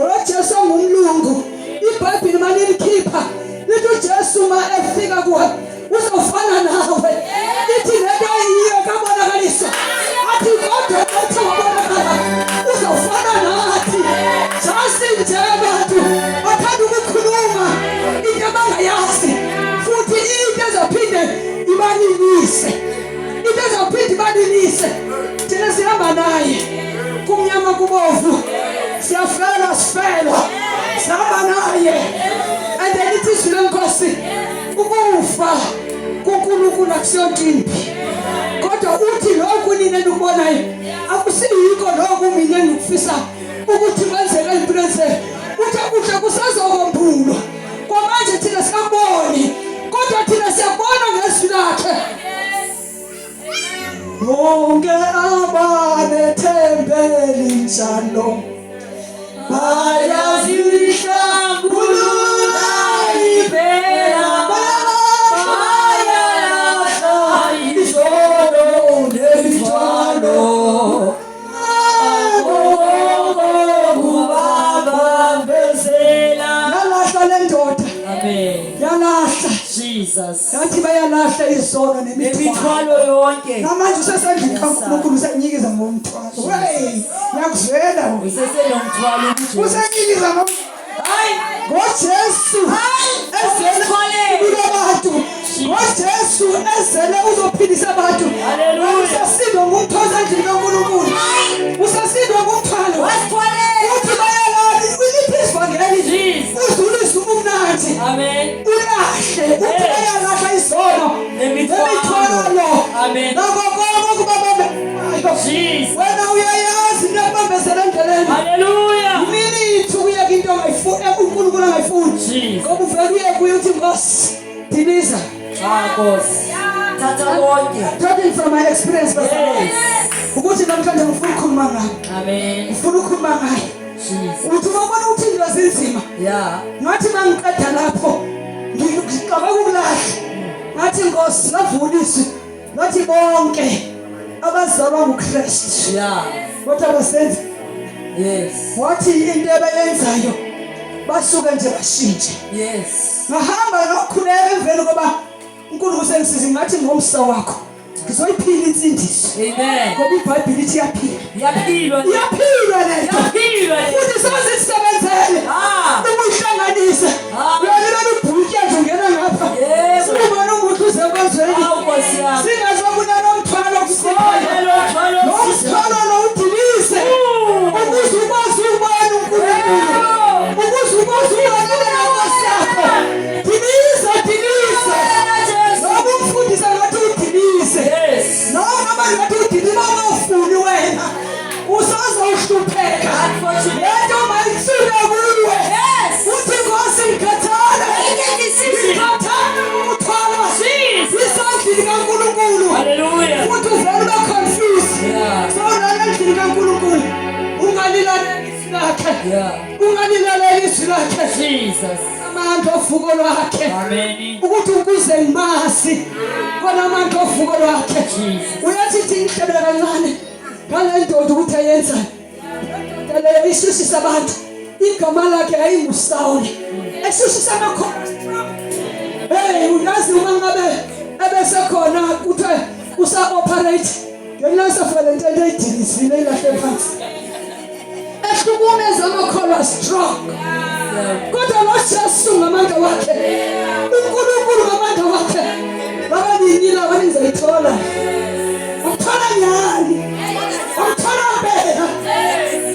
uJesu ongumlungu. IBhayibheli malilikhipha lithi uJesu uma efika kuwe uzofana nawe. Ithi lento eyiyo kabonakaliswa. Athi kodwa uthi wabonakala uzofana nathi. Just nje abantu bathanda ukukhuluma into abangayazi futhi into ezophinde ibalilise into ezophinde ibalilise thina sihamba naye kumnyama kubovu siyafela sifelwa sihamba naye and then ithi izwi lenkosi Ukufa kuNkulunkulu akusiyonto imbi. Kodwa uthi lokhu nina enikubonayo akusiyikho lokhu mina engikufisayo ukuthi kwenzeke empilweni zethu. Uthi okuhle kusazokwambulwa. Kwamanje thina sikakuboni kodwa thina siyakubona ngezwi lakhe. Bonke abanethembeli njalo bayazihlambulula impela bayalahla izono nemithwalo Yalahla le ndoda. Amen. Yalahla. Jesus. Yathi bayalahla izono nemithwalo. Nemithwalo yonke. Namanje usesendlini kaNkulunkulu usenyikiza ngomthwalo. Hey, ngiyakuzwela. Usesenomthwalo kuJesu. Usenyikiza ngom Hayi. ngoJesu. Ezele kulo bantu. NgoJesu ezele uzophilisa abantu. Hallelujah. Usasindwa ngumthwalo endlini kaNkulunkulu. Usasindwa ngumthwalo. Wasithwalela. Uthi bayalala iliphi ivangeli? Jesus. Uzulisa ubumnandi. Amen. Ulahle, uthi bayalahla izono Nemithwalo. nemithwalo. Amen. Nako konke okubabambezayo. Jesus. Wena uyayazi into ekubambezela endleleni. Hallelujah. Minute ukuyeka into ongayifuni, uNkulunkulu angayifuni. Jesus. Ngoba uvele uye kuye uthi Nkosi, diliza. Cha Nkosi. Thatha konke. Talking from my experience bazalwane. Yes. Ukuthi namhlanje ngifuna ukukhuluma ngayo. Amen. Ngifuna ukukhuluma ngayo. Jesus. Uthi uma ubona ukuthi into zinzima. Yeah. Ngathi mangiqeda lapho ngicabanga ukulahla. Ngathi Nkosi lavula izwi. Ngathi bonke abazalwa nguKristu. Yeah. Kodwa basenza Yes. wathi into abayenzayo basuke nje bashintshe. Yes. Ngahamba ngakhuleka emveni koba uNkulunkulu sengisize ngathi ngomsa wakho ngizoyiphila insindiso. Amen. Ngoba iBhayibheli ithi iyaphila. Iyaphilwa. Iyaphilwa lento. Iyaphilwa. Futhi soze sisebenzele. Ah. Ukuhlanganisa. Ah. Uyalibela ubhutya nje ungena ngapha. Yebo. Sibona umuthi uze enkonzweni. Awu Nkosi yami. Singazokunana umthwalo Konke kusikayo. lo mthwalo. Lo mthwalo lo udilise. Ukuze ukwazi ukubona uNkulunkulu. Ukuze ukwazi ukubona inkosi yakho. Diliza, diliza. Noma umfundisa ngathi udilise. Yes. Noma noma ngathi udilise ungafuni wena. Usazohlupheka. Unfortunately. Lento mayisuke kuwe. Yes. Uthi Nkosi ngikhathala. Make a decision. Ngikhathala ngokuthwala. Jesus. Isandlini kaNkulunkulu. Hallelujah. Futhi uvele ube confused. Yeah. Sawulala endlini kaNkulunkulu. Ungalilaleli izwi lakhe. Yeah. Ungalilaleli izwi lakhe. Jesus. Amandla ovuko lwakhe. Amen. Ukuthi ukuze ngimazi kona amandla ovuko lwakhe. Jesus. Uyathi ithi ngihlebele kancane ngale ndoda ukuthi ayenzani. Indoda leyo ishushisa abantu. Igama lakhe yayinguSawuli. Eshushisa amakhosi. Hey, uyazi uma ngabe ebesekhona kuthiwe usa-operate ngenxa safika le nto eyidilizile ilahle phansi. Ehlukumeza amakholwa strong. Kodwa lo Jesu ngamandla wakhe. uNkulunkulu ngamandla wakhe. Babaningi laba nizayithola. Wamthola nyani. Wamthola mpela.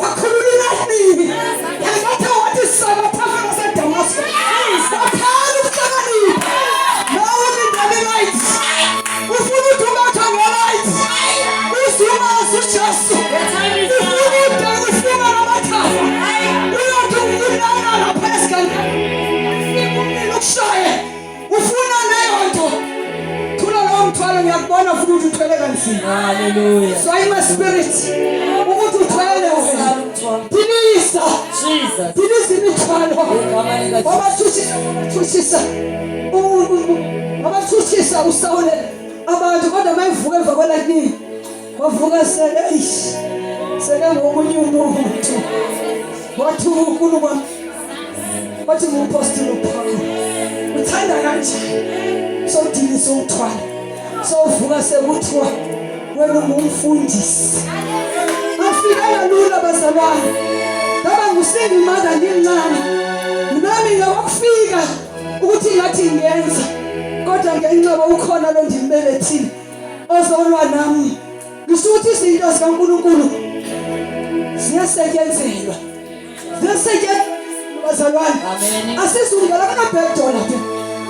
Wakhulula inani. Yangathi wathi sabathafa ngaseDamascus. Waphana ukuhlakanipha. Nawe ulindele light. Ufuna ukuthi ubathwa ngelight. Uzumazi uJesu. Ufuna ukuthi ufuna namathafa. Uyothi ulala lapha esigangeni. Ufika umlilo ukushaye. Ufuna leyo nto. Thula lowo mthwalo ngiyakubona futhi ukuthi uthwele kanzima. Hallelujah. So in my spirit ukuthi uthwele wena. Dilisa. Jesus. Dilisa imithwalo. Igama likaJesu. Wabathushisa, wabathushisa. Wabathushisa uSawule abantu kodwa mayivuka emva kwelakini wavuka sele eish sele ngomunye umuntu. Wathi uNkulunkulu wathi ngumpostoli uPaul uthanda kanjani sowudilisa umthwalo sowuvuka sekuthiwa wena ungumfundisi. Afika kalula bazalwane, ngaba ngusingle mother ngincane nami ngawakufika ukuthi ngathi ngiyenza kodwa ngenxa ukhona lo ndimbelethile ozolwa nami. Ngisho ukuthi izinto zikaNkulunkulu ziyasetshenzelwa, ziyasetshenzelwa bazalwane. Amen. Asizungela kana back door lapha.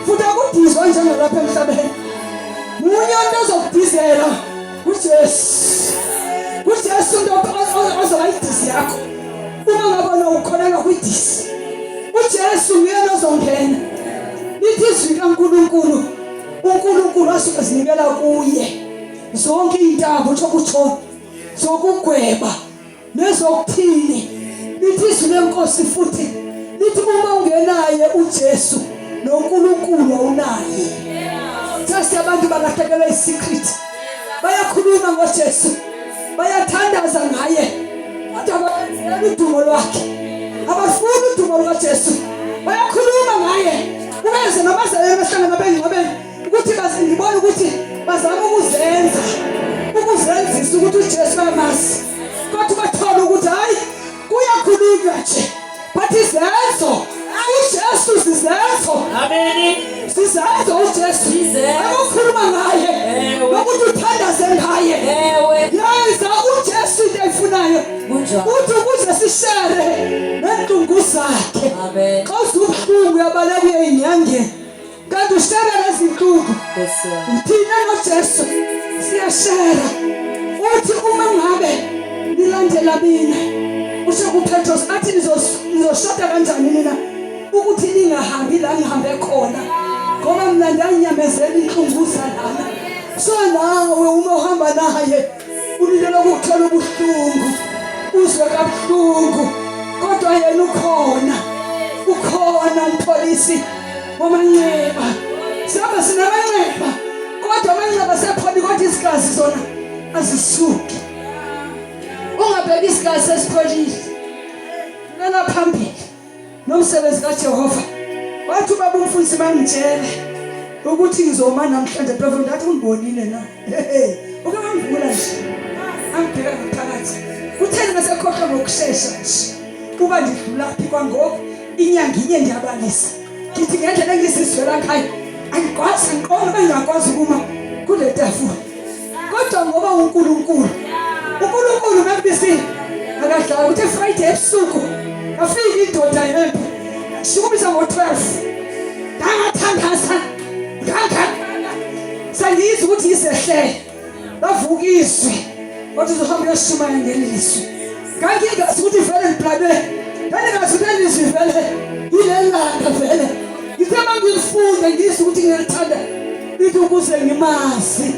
Futhi Futhi akudizwa njengalapha emhlabeni. Munye umuntu ozokudizela uJesu. UJesu into ozoba idisi yakho. Uma ngabe ukholelwa kwidisi. UJesu nguyena ozongena. Lithi izwi kaNkulunkulu uNkulunkulu asuke zinikela kuye zonke iy'ntambo utsho kutsho zokugweba nezokuthini lithi izwi lenkosi futhi lithi uma ungenaye uJesu noNkulunkulu awunaye just abantu balahlekelwa isecret bayakhuluma ngoJesu bayathandaza ngaye kodwa bayenzela udumo lwakhe abafuni udumo lukaJesu bayakhuluma ngaye ubeze nabazalwane behlangana bengcwabeni ukuthi ngibona ukuthi bazama ukuzenza ukuzenzisa ukuthi uJesu bayamazi kodwa bathola ukuthi hayi kuyakhulunywa nje but izenzo uJesu sizenzo Amen sizenzo uJesu akukhuluma ngaye nokuthi uthandaze ngaye yenza uJesu into ayifunayo uthi ukuze sishere nentungu zakhe xa uzubuhlungu uyabaleka uye enyangeni kanti ushera lezinhlungu thina noJesu siyashera uthi uma ngabe nilandela mina usho kuPetros athi nizoshoda kanjani nina ukuthi ningahambi la ngihambe khona ngoba mina ndanyamezela inhlungu zalana so nawe uma uhamba naye ulindele ukuthola ubuhlungu uzwe kabuhlungu kodwa yena ukhona ukhona umpholisi wamanxeba sihamba sinamanxeba kodwa amanxeba sepholi kodwa izigazi zona azisuki ungabheki isigazi sesipholile lela phambili nomsebenzi kaJehova wathi ubaba umfundisi bangitshele ukuthi ngizoma namhlanje prophet ngathi ungibonile na uke wangivula nje angibheka ngaphakathi kutheni ngasekhohlwa ngokushesha nje uba ndidlulaphi kwangoku inyanga inye ndiyabalisa ngithi ngendlela engizizwela ngayo angikwazi ngiqonda bengingakwazi ukuma kule tafula kodwa ngoba uNkulunkulu uNkulunkulu mekubisile akadlala ukuthi Friday ebusuku afike indoda yempi shukumisa ngo-12 ngangathandaza ngangakhala sengiyizwa ukuthi izehlele bavuka izwi wathi uzohamba uyoshumayela ngelizwi ngangingazi ukuthi vele ngibhalwe ngangingazi ukuthi lelizwi vele yileli langa vele ngithe uma ngilifunda ngizwe ukuthi ngiyalithanda lithi ukuze ngimazi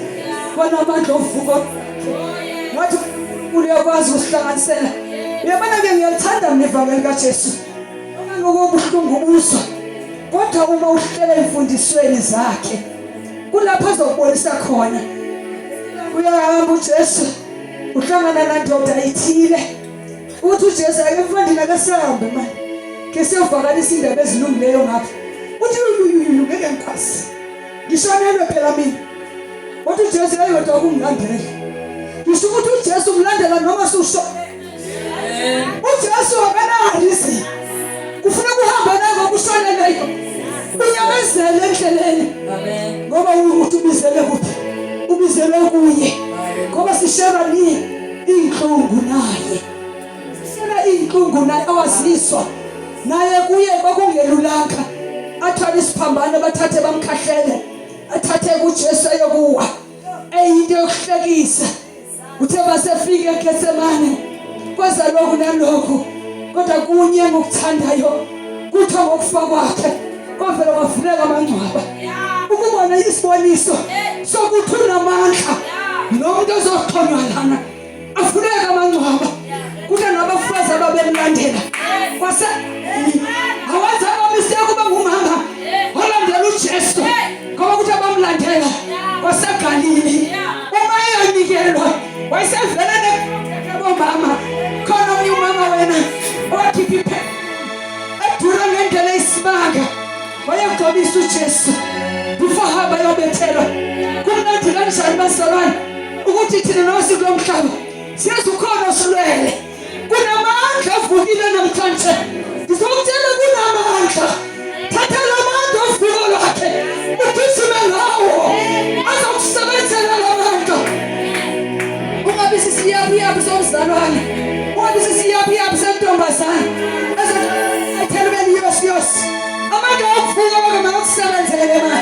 kwanamandla ovuko ngathi uyakwazi ukusihlanganisela uyabona-ke ngiyalithanda mina ivangeli likajesu noma ngokubuhlungu ubuzwa kodwa uma uhlela emfundisweni zakhe kulapho azokubonisa khona uyahamba uJesu uhlangana nandoda ithile uthi uJesu ake mfandini ake sihambe manje ke siyovakalisa indaba ezilungileyo ngapha uthi yuyuyuyu ngeke ngikwazi ngishonelwe phela mina uthi uJesu yayodwa ukungilandela ngisho ukuthi uJesu umlandela noma susho uJesu akanarisi kufuneka uhambe naye ngokushoneleyo unyamezele endleleni ngoba ukuthi ubizele kuphi ubizele kuye ngoba sishera ni inhlungu naye sishera inhlungu naye awaziswa naye kuye kwakungelulanga athwale isiphambano bathathe bamkhahlele athathe kuJesu eyokuwa eyinto yokuhlekisa Uthe basefika eGetsemane kweza lokhu nalokhu kodwa kunye ngokuthandayo kuthiwa ngokufa kwakhe kwavela kwavuleka amangcwaba ukubona isiboniso sokuthi unamandla lo muntu ozoxhonywa lana avuleke amangcwaba kuthe nabafazi ababemlandela kwase awenza abamistake uba ngumama olandela uJesu ngoba kuthi abamlandela waseGalili uma eyonikelwa wayesevele nebomama khona omnye umama wena owakhipha iphe edura ngendlela eyisimanga wayegcobisa uJesu before hamba yobethelwa kumnandi kanjani bazalwane ukuthi thina nosiko lomhlaba siyazi ukhona osilwele Kunamandla avukile namhlanje. Ngizokutshela kunamandla. Thatha la mandla ovuko lwakhe ugijime ngawo. Azokusebenzela la mandla. Ungabi sisiyabuyabu somzalwane. Ungabi sisiyabuyabu sentombazane. Ezethela ube liyosi yosi. Amandla okuvuka kwakhe makakusebenzele manje.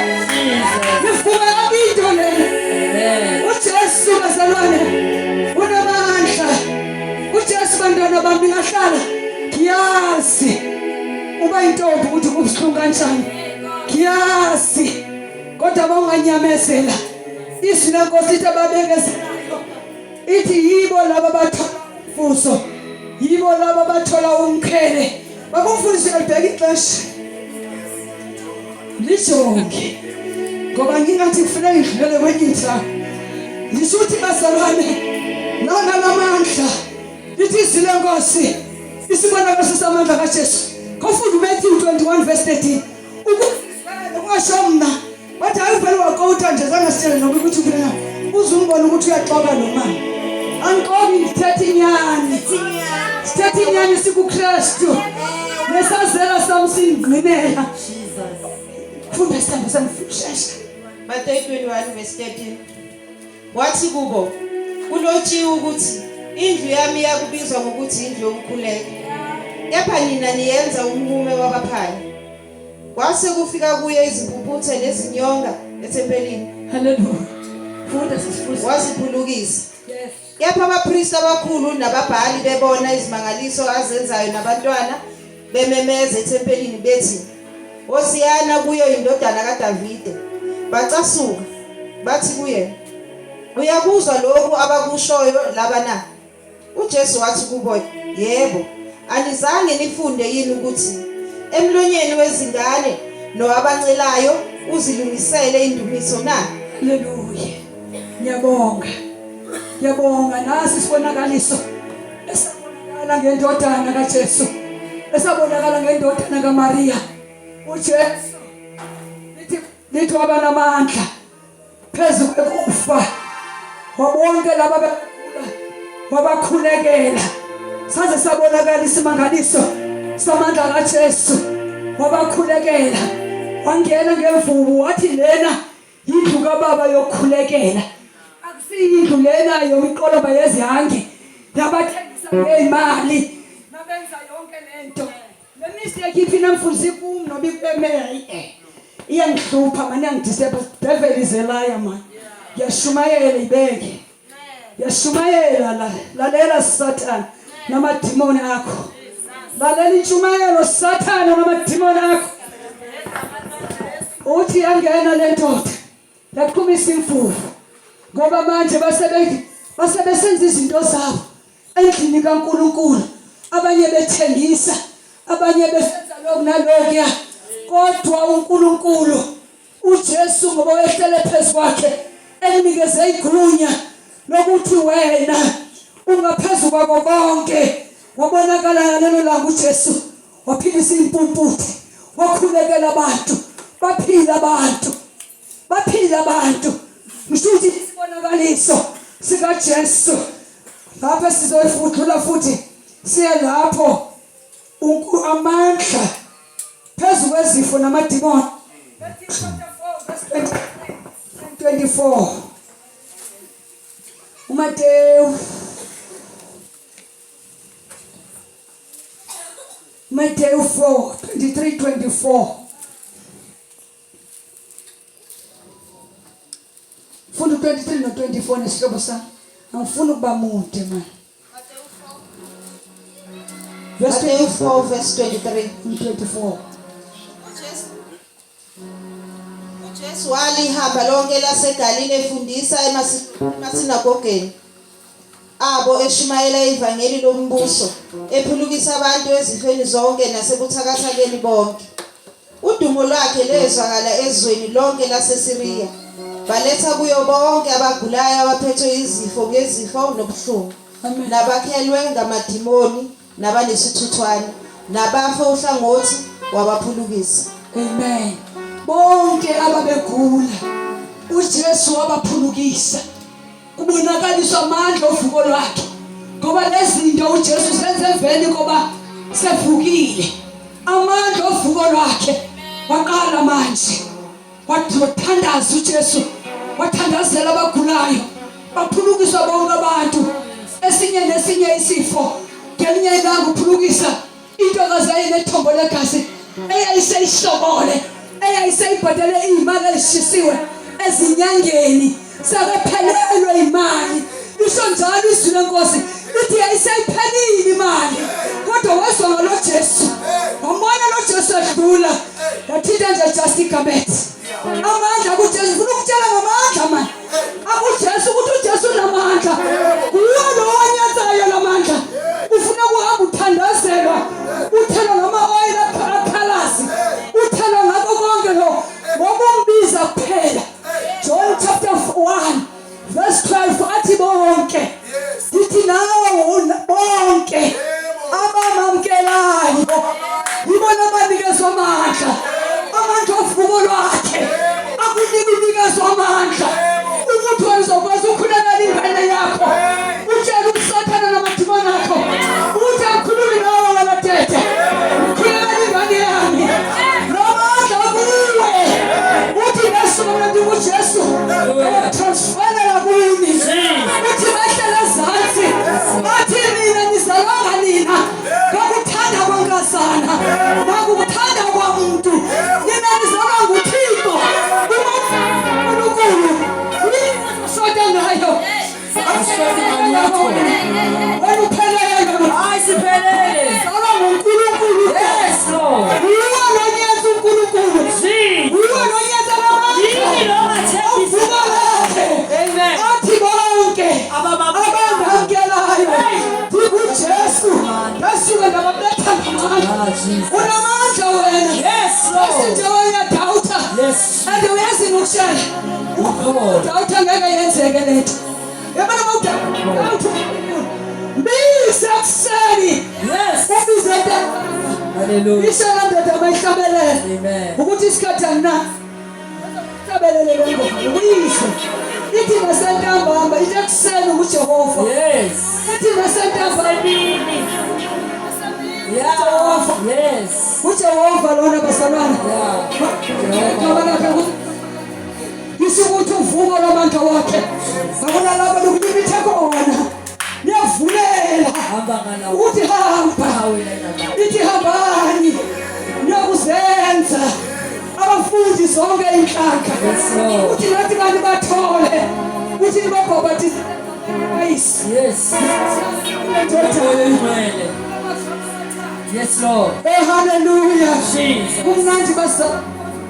Ukuba intombi ukuthi kubuhlungu kanjani. Ngiyazi. Kodwa bawunganyamezela. Izwi lenkosi lithi ababekezelayo. Ithi yibo laba bathola umvuzo. Yibo laba bathola umqhele. Bakufundise libheka ixesha. Lijonge. Ngoba ngingathi kufuneka ngidlulele kwenye indawo. Ngisho ukuthi bazalwane lana lamandla lithi izwi lenkosi isibonakaliso samandla kaJesu. Kofunda uMatthew 21 verse 13. Ukuzizwela kungasho mna. Bathi hayi vele wakota nje zange sitshele noma ukuthi ufuna uze umbone ukuthi uyaxoka lo mama. Angixoki ngithetha inyani. Sithetha inyani sikuKristu. Nesazela sami singqinela. Funda isithando sami shesha. Mateyu 21 verse 13. Wathi kubo, kulotshiwe ukuthi indlu yami iyakubizwa ngokuthi indlu yokukhuleka. Kepha nina niyenza umhume wabaphangi. Kwase kufika kuye izimpumputhe nezinyonga ethempelini. Hallelujah. Funda sisifundo. Waziphulukisa. Yes. Kepha abapristi abakhulu nababhali bebona izimangaliso azenzayo nabantwana bememeza ethempelini bethi, Hosiyana kuyo indodana kaDavide. Bacasuka bathi kuye, Uyakuzwa lokhu abakushoyo laba na? UJesu wathi kubo, Yebo, anizange nifunde yini ukuthi emlonyeni wezingane nowabancelayo uzilungisele indumiso na? Haleluya. Ngiyabonga. Ngiyabonga nasi isibonakaliso esabonakala ngendodana kaJesu. Esabonakala ngendodana kaMaria. uJesu lithi lithi waba namandla phezu kwekufa wabonke laba bekhula wabakhulekela saze sabonakala isimangaliso samandla kaJesu wabakhulekela wangena ngemvubu wathi lena yindlu kababa yokukhulekela akusiyindlu lena yomiqoloba yezihange nabathengisa ngeyimali nabenza yonke lento Le mistake iphi namfundisi kum noba ikubemeya eh iyangihlupha mani iyangidisturb devil is a liar man ngiyashumayela ibeke ngiyashumayela la lalela sathana namadimoni akho lalela intshumayelo sathana namadimoni akho uthi yangena le ndoda yaqhumisa imfufu ngoba manje basebe basebesenza izinto zabo endlini kaNkulunkulu abanye bethengisa abanye besenza lokhu nalokuya kodwa uNkulunkulu uJesu ngoba wehlele phezu kwakhe emnikeze igunya lokuthi wena ungaphezu kwako konke wabonakala ngalelo langa uJesu waphilisa impumputhe wakhulekela abantu baphila abantu baphila abantu ngisho ukuthi isibonakaliso sikaJesu lapho sizoyifudlula futhi siye lapho amandla phezu kwezifo namadimoni 24 uMateyu Mateyu 4 23 24 Funda u-23 no-24 nesihlobo sami. Angifuni ukuba mude manje. Verse 24 verse 23 24. uJesu walihamba lonke laseGalile efundisa emasinagogeni abo eshumayela ivangeli lombuso ephulukisa abantu ezifeni zonke nasebuthakathakeni bonke. Udumo lwakhe lezwakala ezweni lonke laseSiriya. Baletha kuyo bonke abagulayo abaphethwe yizifo ngezifo nobuhlungu, nabakhelwe ngamadimoni, nabanesithuthwane, nabafe uhlangothi, wabaphulukisa. Amen. Bonke ababegula uJesu wabaphulukisa. Kubonakaliswa amandla ovuko lwakhe. Ngoba lezinto uJesu senze emveni koba sevukile. Amandla ovuko lwakhe waqala manje. Wathandaza uJesu, wathandazela abagulayo, baphulukiswa bonke abantu. Esinye nesinye isifo ngelinye ilanga uphulukisa intokazi yayinethombo legazi eyayiseyihlobole eyayiseyibhadele iy'mali ezishisiwe ezinyangeni sekephelelwe imali lisho njalo izwi lenkosi lithi yayiseyiphelile imali kodwa wezwa ngalo Jesu wambona lo uJesu edlula yathinta nje just igarment. Amandla kuJesu, ufuna ukutshela ngamandla manje akuJesu ukuthi uJesu unamandla. Nguwe lo wanyatsayo lamandla. Ufuna ukuhamba uthandazelwa, uthelwa ngama-oyili akhalasi, uthelwa ngakho konke lo ngokumbiza kuphela. John chapter 1 verse 12 athi bonke, ndithi nawe bonke abamamkelayo yibona abanikezwa amandla, amandla ovuko lwakhe akunika unikezwa amandla ukuthi wena uzokwazi ukhulekela ingane yakho, utshele uSathane namadimoni akho ukuthi angikhulumi nawe wena tete, ngikhulekela ingane yami namandla kuwe. Uthi ngesuku mnandi kuJesu transferela kuni, uthi bahlele ezantsi, bathi nina nizalwanga nina ngokuthanda kwankazana nakukuthanda kwamntu, nina nizalwa nguThixo uNkulunkulu. Shota ngayo wena, uphelele. Hayi, siphelele. Zalwa nguNkulunkulu. Yes, Lord. Nguwe lonyetsa uNkulunkulu. Jesus. Nguwe lonyetsa Yini namandla lo ongathembisi? ovuko lakhe. Amen. Athi bonke Abamamkelayo. abamamkelayo ndikuJesu ndasuke ndababetha ngamandla. Ah, Jesus. Unamandla wena. Yes, Lord. Esinje uyadawutha. Yes. And uyazi nokushela Ukhona. udawutha ngeke yenzeke lento yabona. Uma udawutha, mbize ekuseni. Yes. Ubize nto. Hallelujah. Isho la ndoda mayihlabelele Amen. ukuthi isikhathi angina hlabelele le ngoma uyisho ithi nasentambama, ithi ekuseni nguJehova. Yes. Ithi nasentambama. Semini. Yeah. Jehova. Yes. uJehova lona bazalwane. Yeah. Igama lakhe lisukuthi uvuko lwamandla wakhe akunalapho lokulimithe khona, niyavulela Hamba ngalawo. ukuthi hamba. Wena ngalawo. Ithi hambani niyokuzenza abafundi zonke inhlaka. Yes, Lord. Uthi nathi bantu bathole uthi nibabhabhatise ayisi. Yes. Ndoda. Oyingcwele. Yes, Lord. Eh, haleluya. Jesus. Kumnandi basa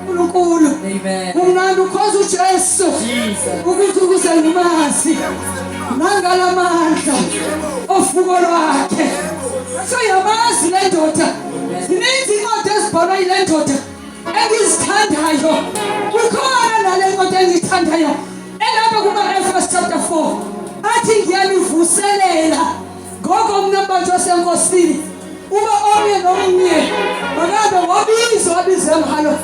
uNkulunkulu. Amen. Kumnandi ukhoza uJesu. Jesus. Ukuthi ukuze ngimazi nangalamandla ovuko lwakhe. So yamazi le ndoda. Zininzi incwadi ezibhalwa yile ndoda engizithandayo. Kukhona nale ncwadi engiyithandayo elapha kuma-Efes chapter 4 athi ngiyanivuselela ngoko mna mbanjwa senkosini uba omnye nomnye makabe ngobizo abize ngalo,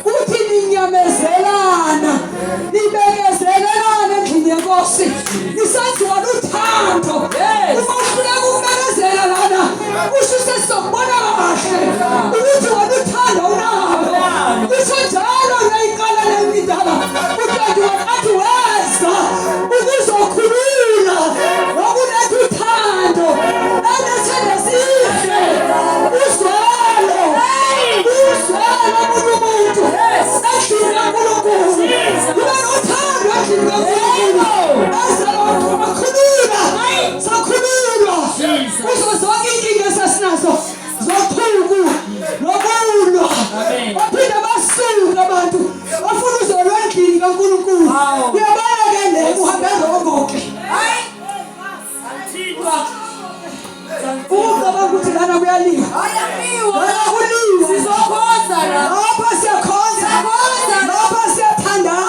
uthi ninyamezelana, nibekezelelana endlini yenkosi nisenziwa luthando. Yes. Uma uhluleka ukubekezela lana, kusho sesizokubona kahle ukuthi wena uthando unalo. Kusho njalo leyiqala lendaba uTwenty athi weza ukuzokhulula ngokuletha uthando elethende sihle, uzwelo, uzwelo omunye umuntu endlini kaNkulunkulu. Kube nothando endlini kaNkulunkulu. Bakhulula, sakhululwa kuzo zonke inkinga esasinazo zochuku nokulwa. Amen. Baphinde basuka abantu bafuna uzolwa endlini kaNkulunkulu. Hawu. Uyabona ke, le uhambe rongoke. Hayi. Thixo. Ukucabanga ukuthi lana kuyaliwa. Hayi, akuliwa. Lana kuliwa. Sizokhonza la. Lapha siyakhonza. Siyakhonza. Lapha siyathandana.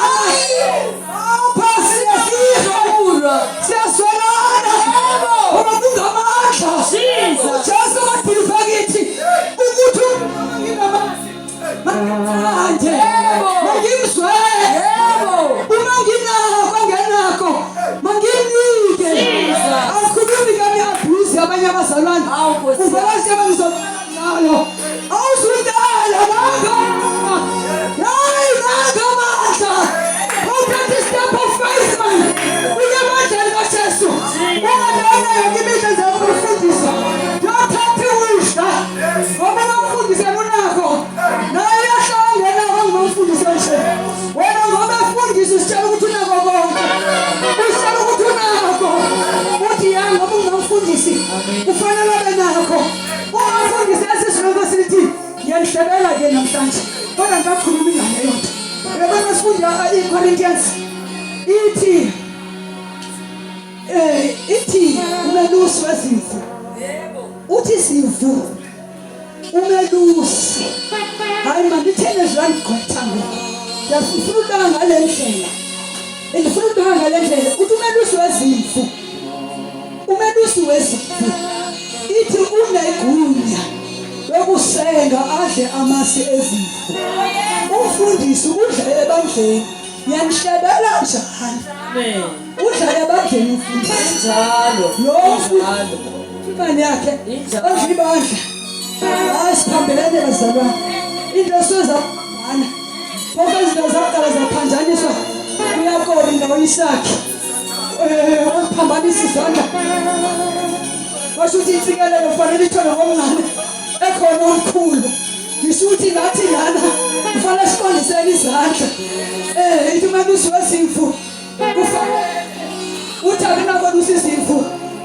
Lapha siyasiza. Kulwa. Siyaswelana. Yebo. Ngoba kungamandla. Jesus. uJesu wadiliva kithi ukuthi nginamazi manje Yebo. mangimzwele. Yebo. Uma nginakho angenakho mangimnike. Jesus. Akhulumi kami abuse abanye abazalwane. Hawu, Nkosi. Uvela sebe ngizonalo awuzudala nanga. Hayi, nanga amandla. Awuthatha i-step of faith man, uye emandleni kaJesu. Ungalona yonke imihla nje ukufundisa, yothatha iwisha ngoba ungamfundisa unakho naye uyahlala ngenako. Ngimamfundisa nje wena ngoba efundisa usitshela ukuthi unako konke, usitshela ukuthi unako. Uthi ya, ngoba ungamfundisi kufanele abe nakho. Ungamfundisi. Ufunda iCorinthians ithi eh ithi umelusi wezimvu. Yebo. Uthi izimvu umelusi. Hayi manje ithene ziyangigqwetha ngoku. Ngiyafuna ukubeka ngale ndlela. Ngifuna ukubeka ngale ndlela. Uthi umelusi wezimvu. Umelusi wezimvu. Ithi unegunya lokusenga adle amasi ezimvu. Umfundisi udla ebandleni. Ngiyanhlebela njani? Amen. Udla ebandleni umfundisi. Njalo. Lo Njalo. imali yakhe Injalo. odla ibandla. Hayi siphambelene bazalwane. Into esizabana. Konke izinto zaqala zaphanjaniswa kuyaKori noIsaki. Eh, waphambanisa izandla. Washo ukuthi insikelelo kufanele ithole ngomncane ekhona omkhulu. Ngisho ukuthi nathi lana kufanele siqondisele izandla. Eh, ithi umelusi wezimvu kufanele uthi akunakolusa izimvu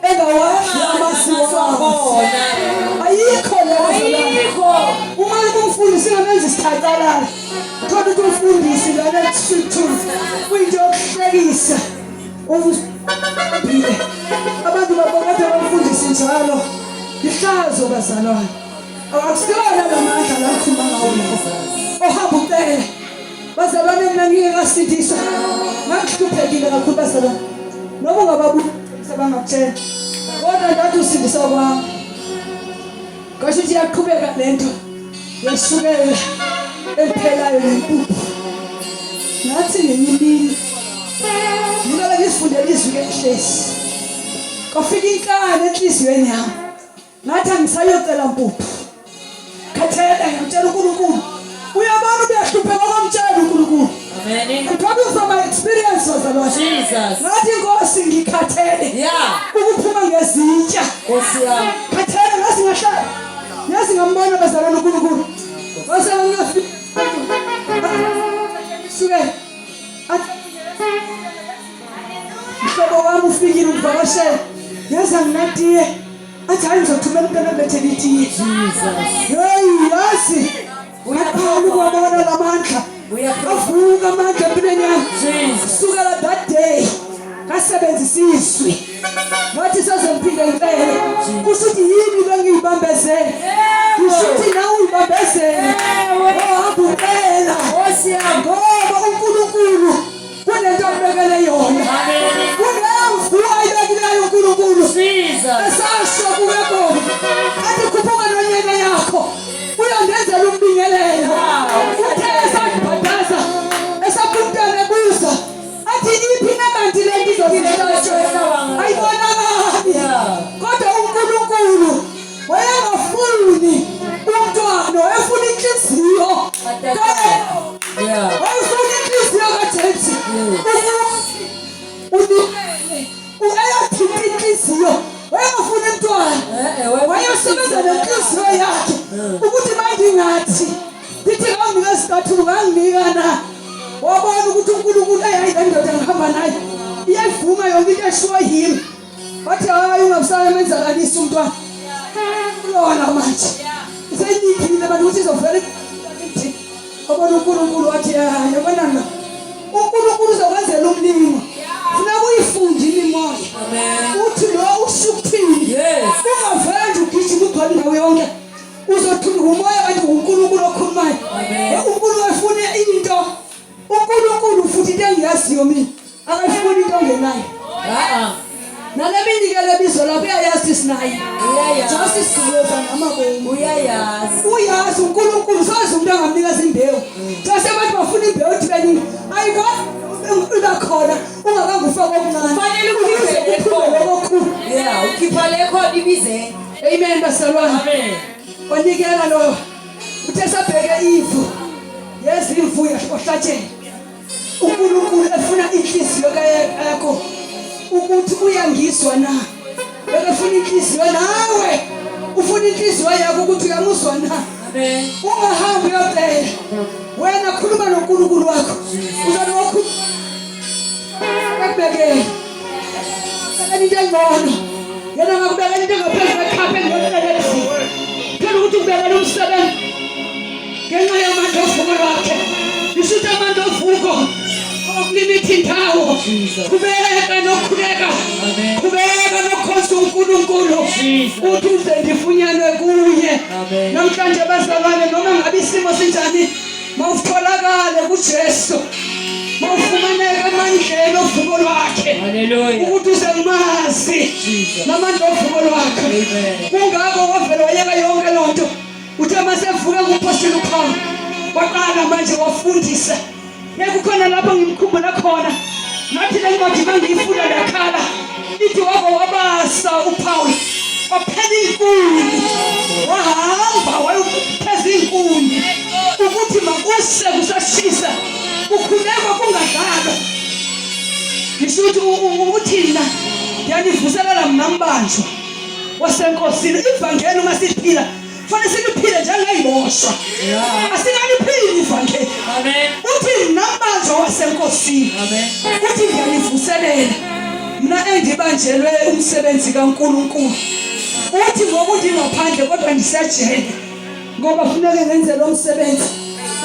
engawadli amasi wawo. Ayikho leyo. Ayikho. Uma umfundisi ngamenza isithacalala. Thola ukuthi umfundisi lana ekusuthulu kuyinto yokuhlekisa. Umfundisi abantu babonke abamfundisi njalo. Ihlazo bazalwane. Akusiwona la mandla la ngikhuluma ngawo la. Ohamba ucela. Bazalwane mina ngike ngasindiswa. Ngangihluphekile kakhulu bazalwane. Noma ungababuza bangakutshela. Kodwa ngathi usindiswa kwami. Kwasho ukuthi iyaqhubeka lento yeshukela eliphelayo nempuphu. Ngathi ngenye imini ngilala ngizifundela izwi ke ngihlezi. Kwafika inkani enhliziyweni yami. Ngathi angisayocela mpuphu. Khathele ngitshela uNkulunkulu. Uyabona uyahlupheka kwamtshela uNkulunkulu. Amen. I'm talking from my experience bazalwane. Jesus. Ngathi inkosi ngikhathele. Yeah. Ukuphuma ngezitsha. Nkosi yami. Khathele ngathi ngahlala. Yazi ngambona bazalwane uNkulunkulu. Wase ngafika. Suke. Athi Mhlobo wami ufikile ukuvakashela. Yazi anginatiye. Athi hayi ngizothumela umntwana obethele itiye. Jesus. Hey yazi. Uyaqala ukuwabona lamandla. Avuka amandla empilweni yami. Jesus. Sukela that day ngasebenzisa izwi. Ngathi sezongiphinde ngicele. Kusho ukuthi yini le ngiyibambezele? Kusho ukuthi nawe uyibambezele. Ohamba ucela. Nkosi yami. Ngoba uNkulunkulu kunento akubekele yona. Amen. Kunemvu ayibekileyo uNkulunkulu. Jesus. Esasho kuyakobe athi khuphuka nonyene yakho uyondenzela umbingelelo uthe esabhadaza esapha umntwana ebuza athi iphi nabantu le nto izozihlatshwa ayibonakali kodwa uNkulunkulu wayengafuni umntwana wayefuna inhliziyo Yeah. wayefuna inhliziyo kaJames ukuthi unikele uyathinta inhliziyo wayengafuni umntwana Eh, eh, wayesebenza nenhliziyo yakhe ukuthi manje ngathi ndithi nganginika isicathulo nganginika na wabona ukuthi uNkulunkulu eyayi le ndoda ngihamba nayo iyayivuma yonke into eshiwo yimi wathi hayi ungabusana menzakalisa umntwana kulona manje seyinikile abantu ukuthi izovela ithi wabona uNkulunkulu wathi hayi yabona la uNkulunkulu uzokwenzela umlimo funeka uyifunde imimoya Amen. uthi lo usho ukuthini Yes. ungavele nje ugijima ugcwale indawo yonke uzothula umoya kanti uNkulunkulu okhulumayo Amen. uNkulunkulu efuna into uNkulunkulu futhi into engiyaziyo mina akayifuni into ongenayo Ah, nale minikelo ebizo lapho uyayazi sinayo Uyayazi. just sigqoza ngamabomu uyayazi. uyazi uNkulunkulu soze umuntu angamnikeza imbewu just abantu bafuna imbewu ethi beningi ayikwazi iba khona ungakange ufake okuncane Kufanele ukuze ukhiphe kuphume le lokho okukhulu Yeah, ukhipha le khona ibize. amen bazalwane Amen. wanikela loyo uthe sabheke ivu yezimvu yahlatshela uNkulunkulu efuna inhliziyo yakho ukuthi uyangizwa na bekefuna inhliziyo nawe ufuna inhliziyo yakho ukuthi uyamuzwa na Amen. ungahambi uyocela wena khuluma noNkulunkulu wakho uzothi wakhuluma akubekele into engcono yena ngakubekela into engaphezu kwekhapha engiyocela endlini phela ukuthi ukubekela umsebenzi ngenxa yamandla ovuko lwakhe ngisho ukuthi amandla ovuko Awukulimithi indawo. Qhubeka nokhuleka. Qhubeka nokhonza uNkulunkulu. Uthi uze ndifunyanwe kuye. Namhlanje bazalwane noma ngabe isimo sinjani mawutholakale kuJesu. Mawufumaneke emandleni ovuko lwakhe. Ukuthi uze umazi namandla ovuko lwakhe. Kungakho wavele wayeka yonke lonto. Uthe masevuka ngumpostoli uPaul waqala manje wafundisa. Nekukhona lapho ngimkhumbula khona. Ngathi le ncwadi mangiyifunda ndakhala. Ithi wako wabasa uPaul waphela inkuni wahamba wayopheza inkuni ukuthi makuse kusashisa kukhulekwa kungadlalwa ngisho ukuthi uthina ngiyanivuselela mna mbanjwa wasenkosini ivangeli uma siphila fanele siliphile njengeyiboshwa asingaliphili ivangeli uthi mna mbanjwa wasenkosini uthi ngiyanivuselela mna endibanjelwe umsebenzi kaNkulunkulu uthi ngoba ndingaphandle kodwa ndisejele ngoba funeke ngenze lo msebenzi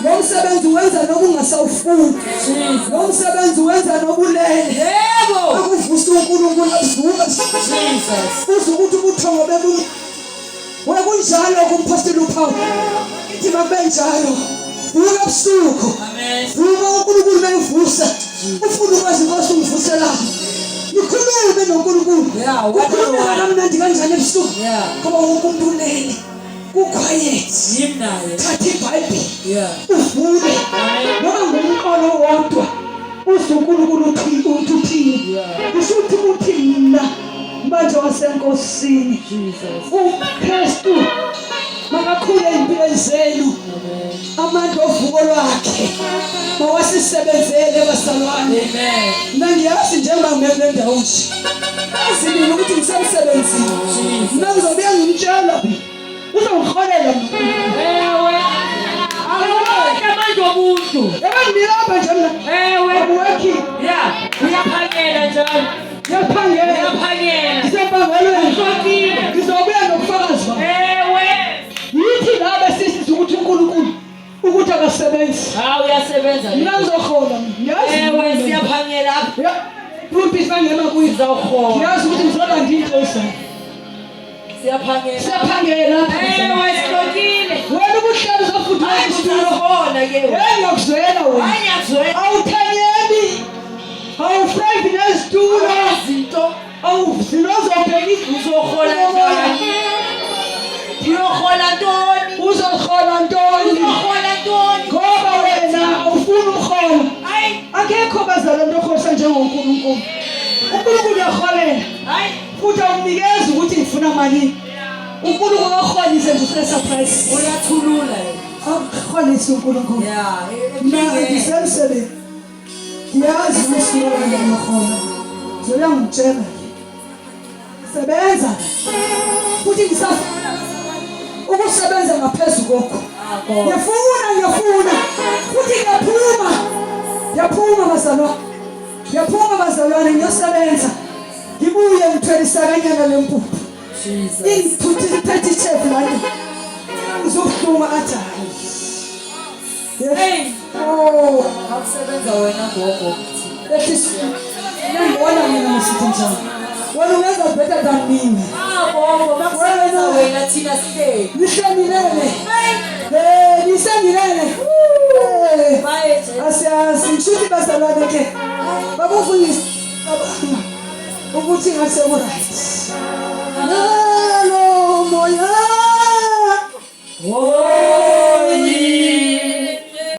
lo msebenzi wenza nokungasawufuni lo msebenzi wenza nokulele yebo akuvusa uNkulunkulu avuka Jesus uze ukuthi ubuthongo bebu Wakunjalo kumphostoli uPaul. Ithi makube njalo. Vuka ebusuku. Vuka uNkulunkulu mekuvusa. Ufuna ukwazi inkosi ungivusela. Nikhulume noNkulunkulu. Ukhulume kamnandi kanjani ebusuku. Ngoba wonke umuntu ulele. Kuquiet. Thatha iBhayibheli. Uvule. Noma ngumqolo wodwa. Uze uNkulunkulu uthi uthi uthini? Kusho ukuthi uthi mina manje wasenkosini. UKristu makakhule empilweni zenu. Amandla ovuko lwakhe mawasisebenzele bazalwane. Amen. Mina ngiyazi njengoba ngime kule ndawo nje. Azi mina ukuthi ngisemsebenzini. Mina ngizobuya ngimtshela Uzongiholela mina. Ewe. Awonke amandla obuntu. Yebo ngilapha nje mina. Ewe. I'm working. Yeah. Uyaphangela njalo. Ngiyaphangela. Uyaphangela. Ngisempangelweni. Uhlokile. Ngizobuya nobufakazi bami. Ewe. Yithi la besisiza ukuthi uNkulunkulu ukuthi akasebenzi. Hawu uyasebenza. Mina ngizohola mina. Ngiyazi. Ewe siyaphangela apha. Yeah. Pulpit bangema kuyo. Sizohola. Ngiyazi ukuthi ngizolanda into ezayo. Siyaphangela. Siyaphangela. Ewe sihlokile. Wena ubuhleli uzofunda Hayi isitulo. uzohola ke. Hey ngiyakuzwela wena. Hayi ngiyakuzwela. Awuthanyeli. Awufrevi nezitulo. Izinto Awuzilo uzobheka uzohola njani? Uyohola ntoni? Uzohola ntoni? Uzohola ntoni? Ngoba wena awufuni umholo. Hayi, Akekho bazalwane ohosa njengoNkulunkulu. uNkulunkulu uyaholela. hayi. Futhi awumnikezi ukuthi ngifuna malini. uNkulunkulu akuholise nje usule surprise. Uyathulula yena. Akuholise uNkulunkulu. Yeah, Mina ngisemsebenzi. Ngiyazi ukuthi wena ngiyahola. Zoyangitshela. Sebenza. Futhi ngisafuna ukusebenza ngaphezu kokho. Ngiyafuna, ngiyafuna. Futhi ngiyaphuma. Ngiyaphuma bazalwane. Ngiyaphuma bazalwane ngiyosebenza. Ngibuye ngithwele isakanyana lempuphu. Jesus. Ingithuthe iphethe ichef lana. Ngizobuhlungu athi hayi. Hey. Oh, Akusebenza wena gogo. ehlisa. Nangibona mina ngisithi njalo. Wena ungenza better than me. Ah gogo, makusebenza wena thina sihleli. Nihlomilele. Hey. Eh, nihlomilele. Eh. Baye nje. Asiyazi ngishuthi bazalwane ke. Babufundisi cabanga ukuthi ngathi sekuright.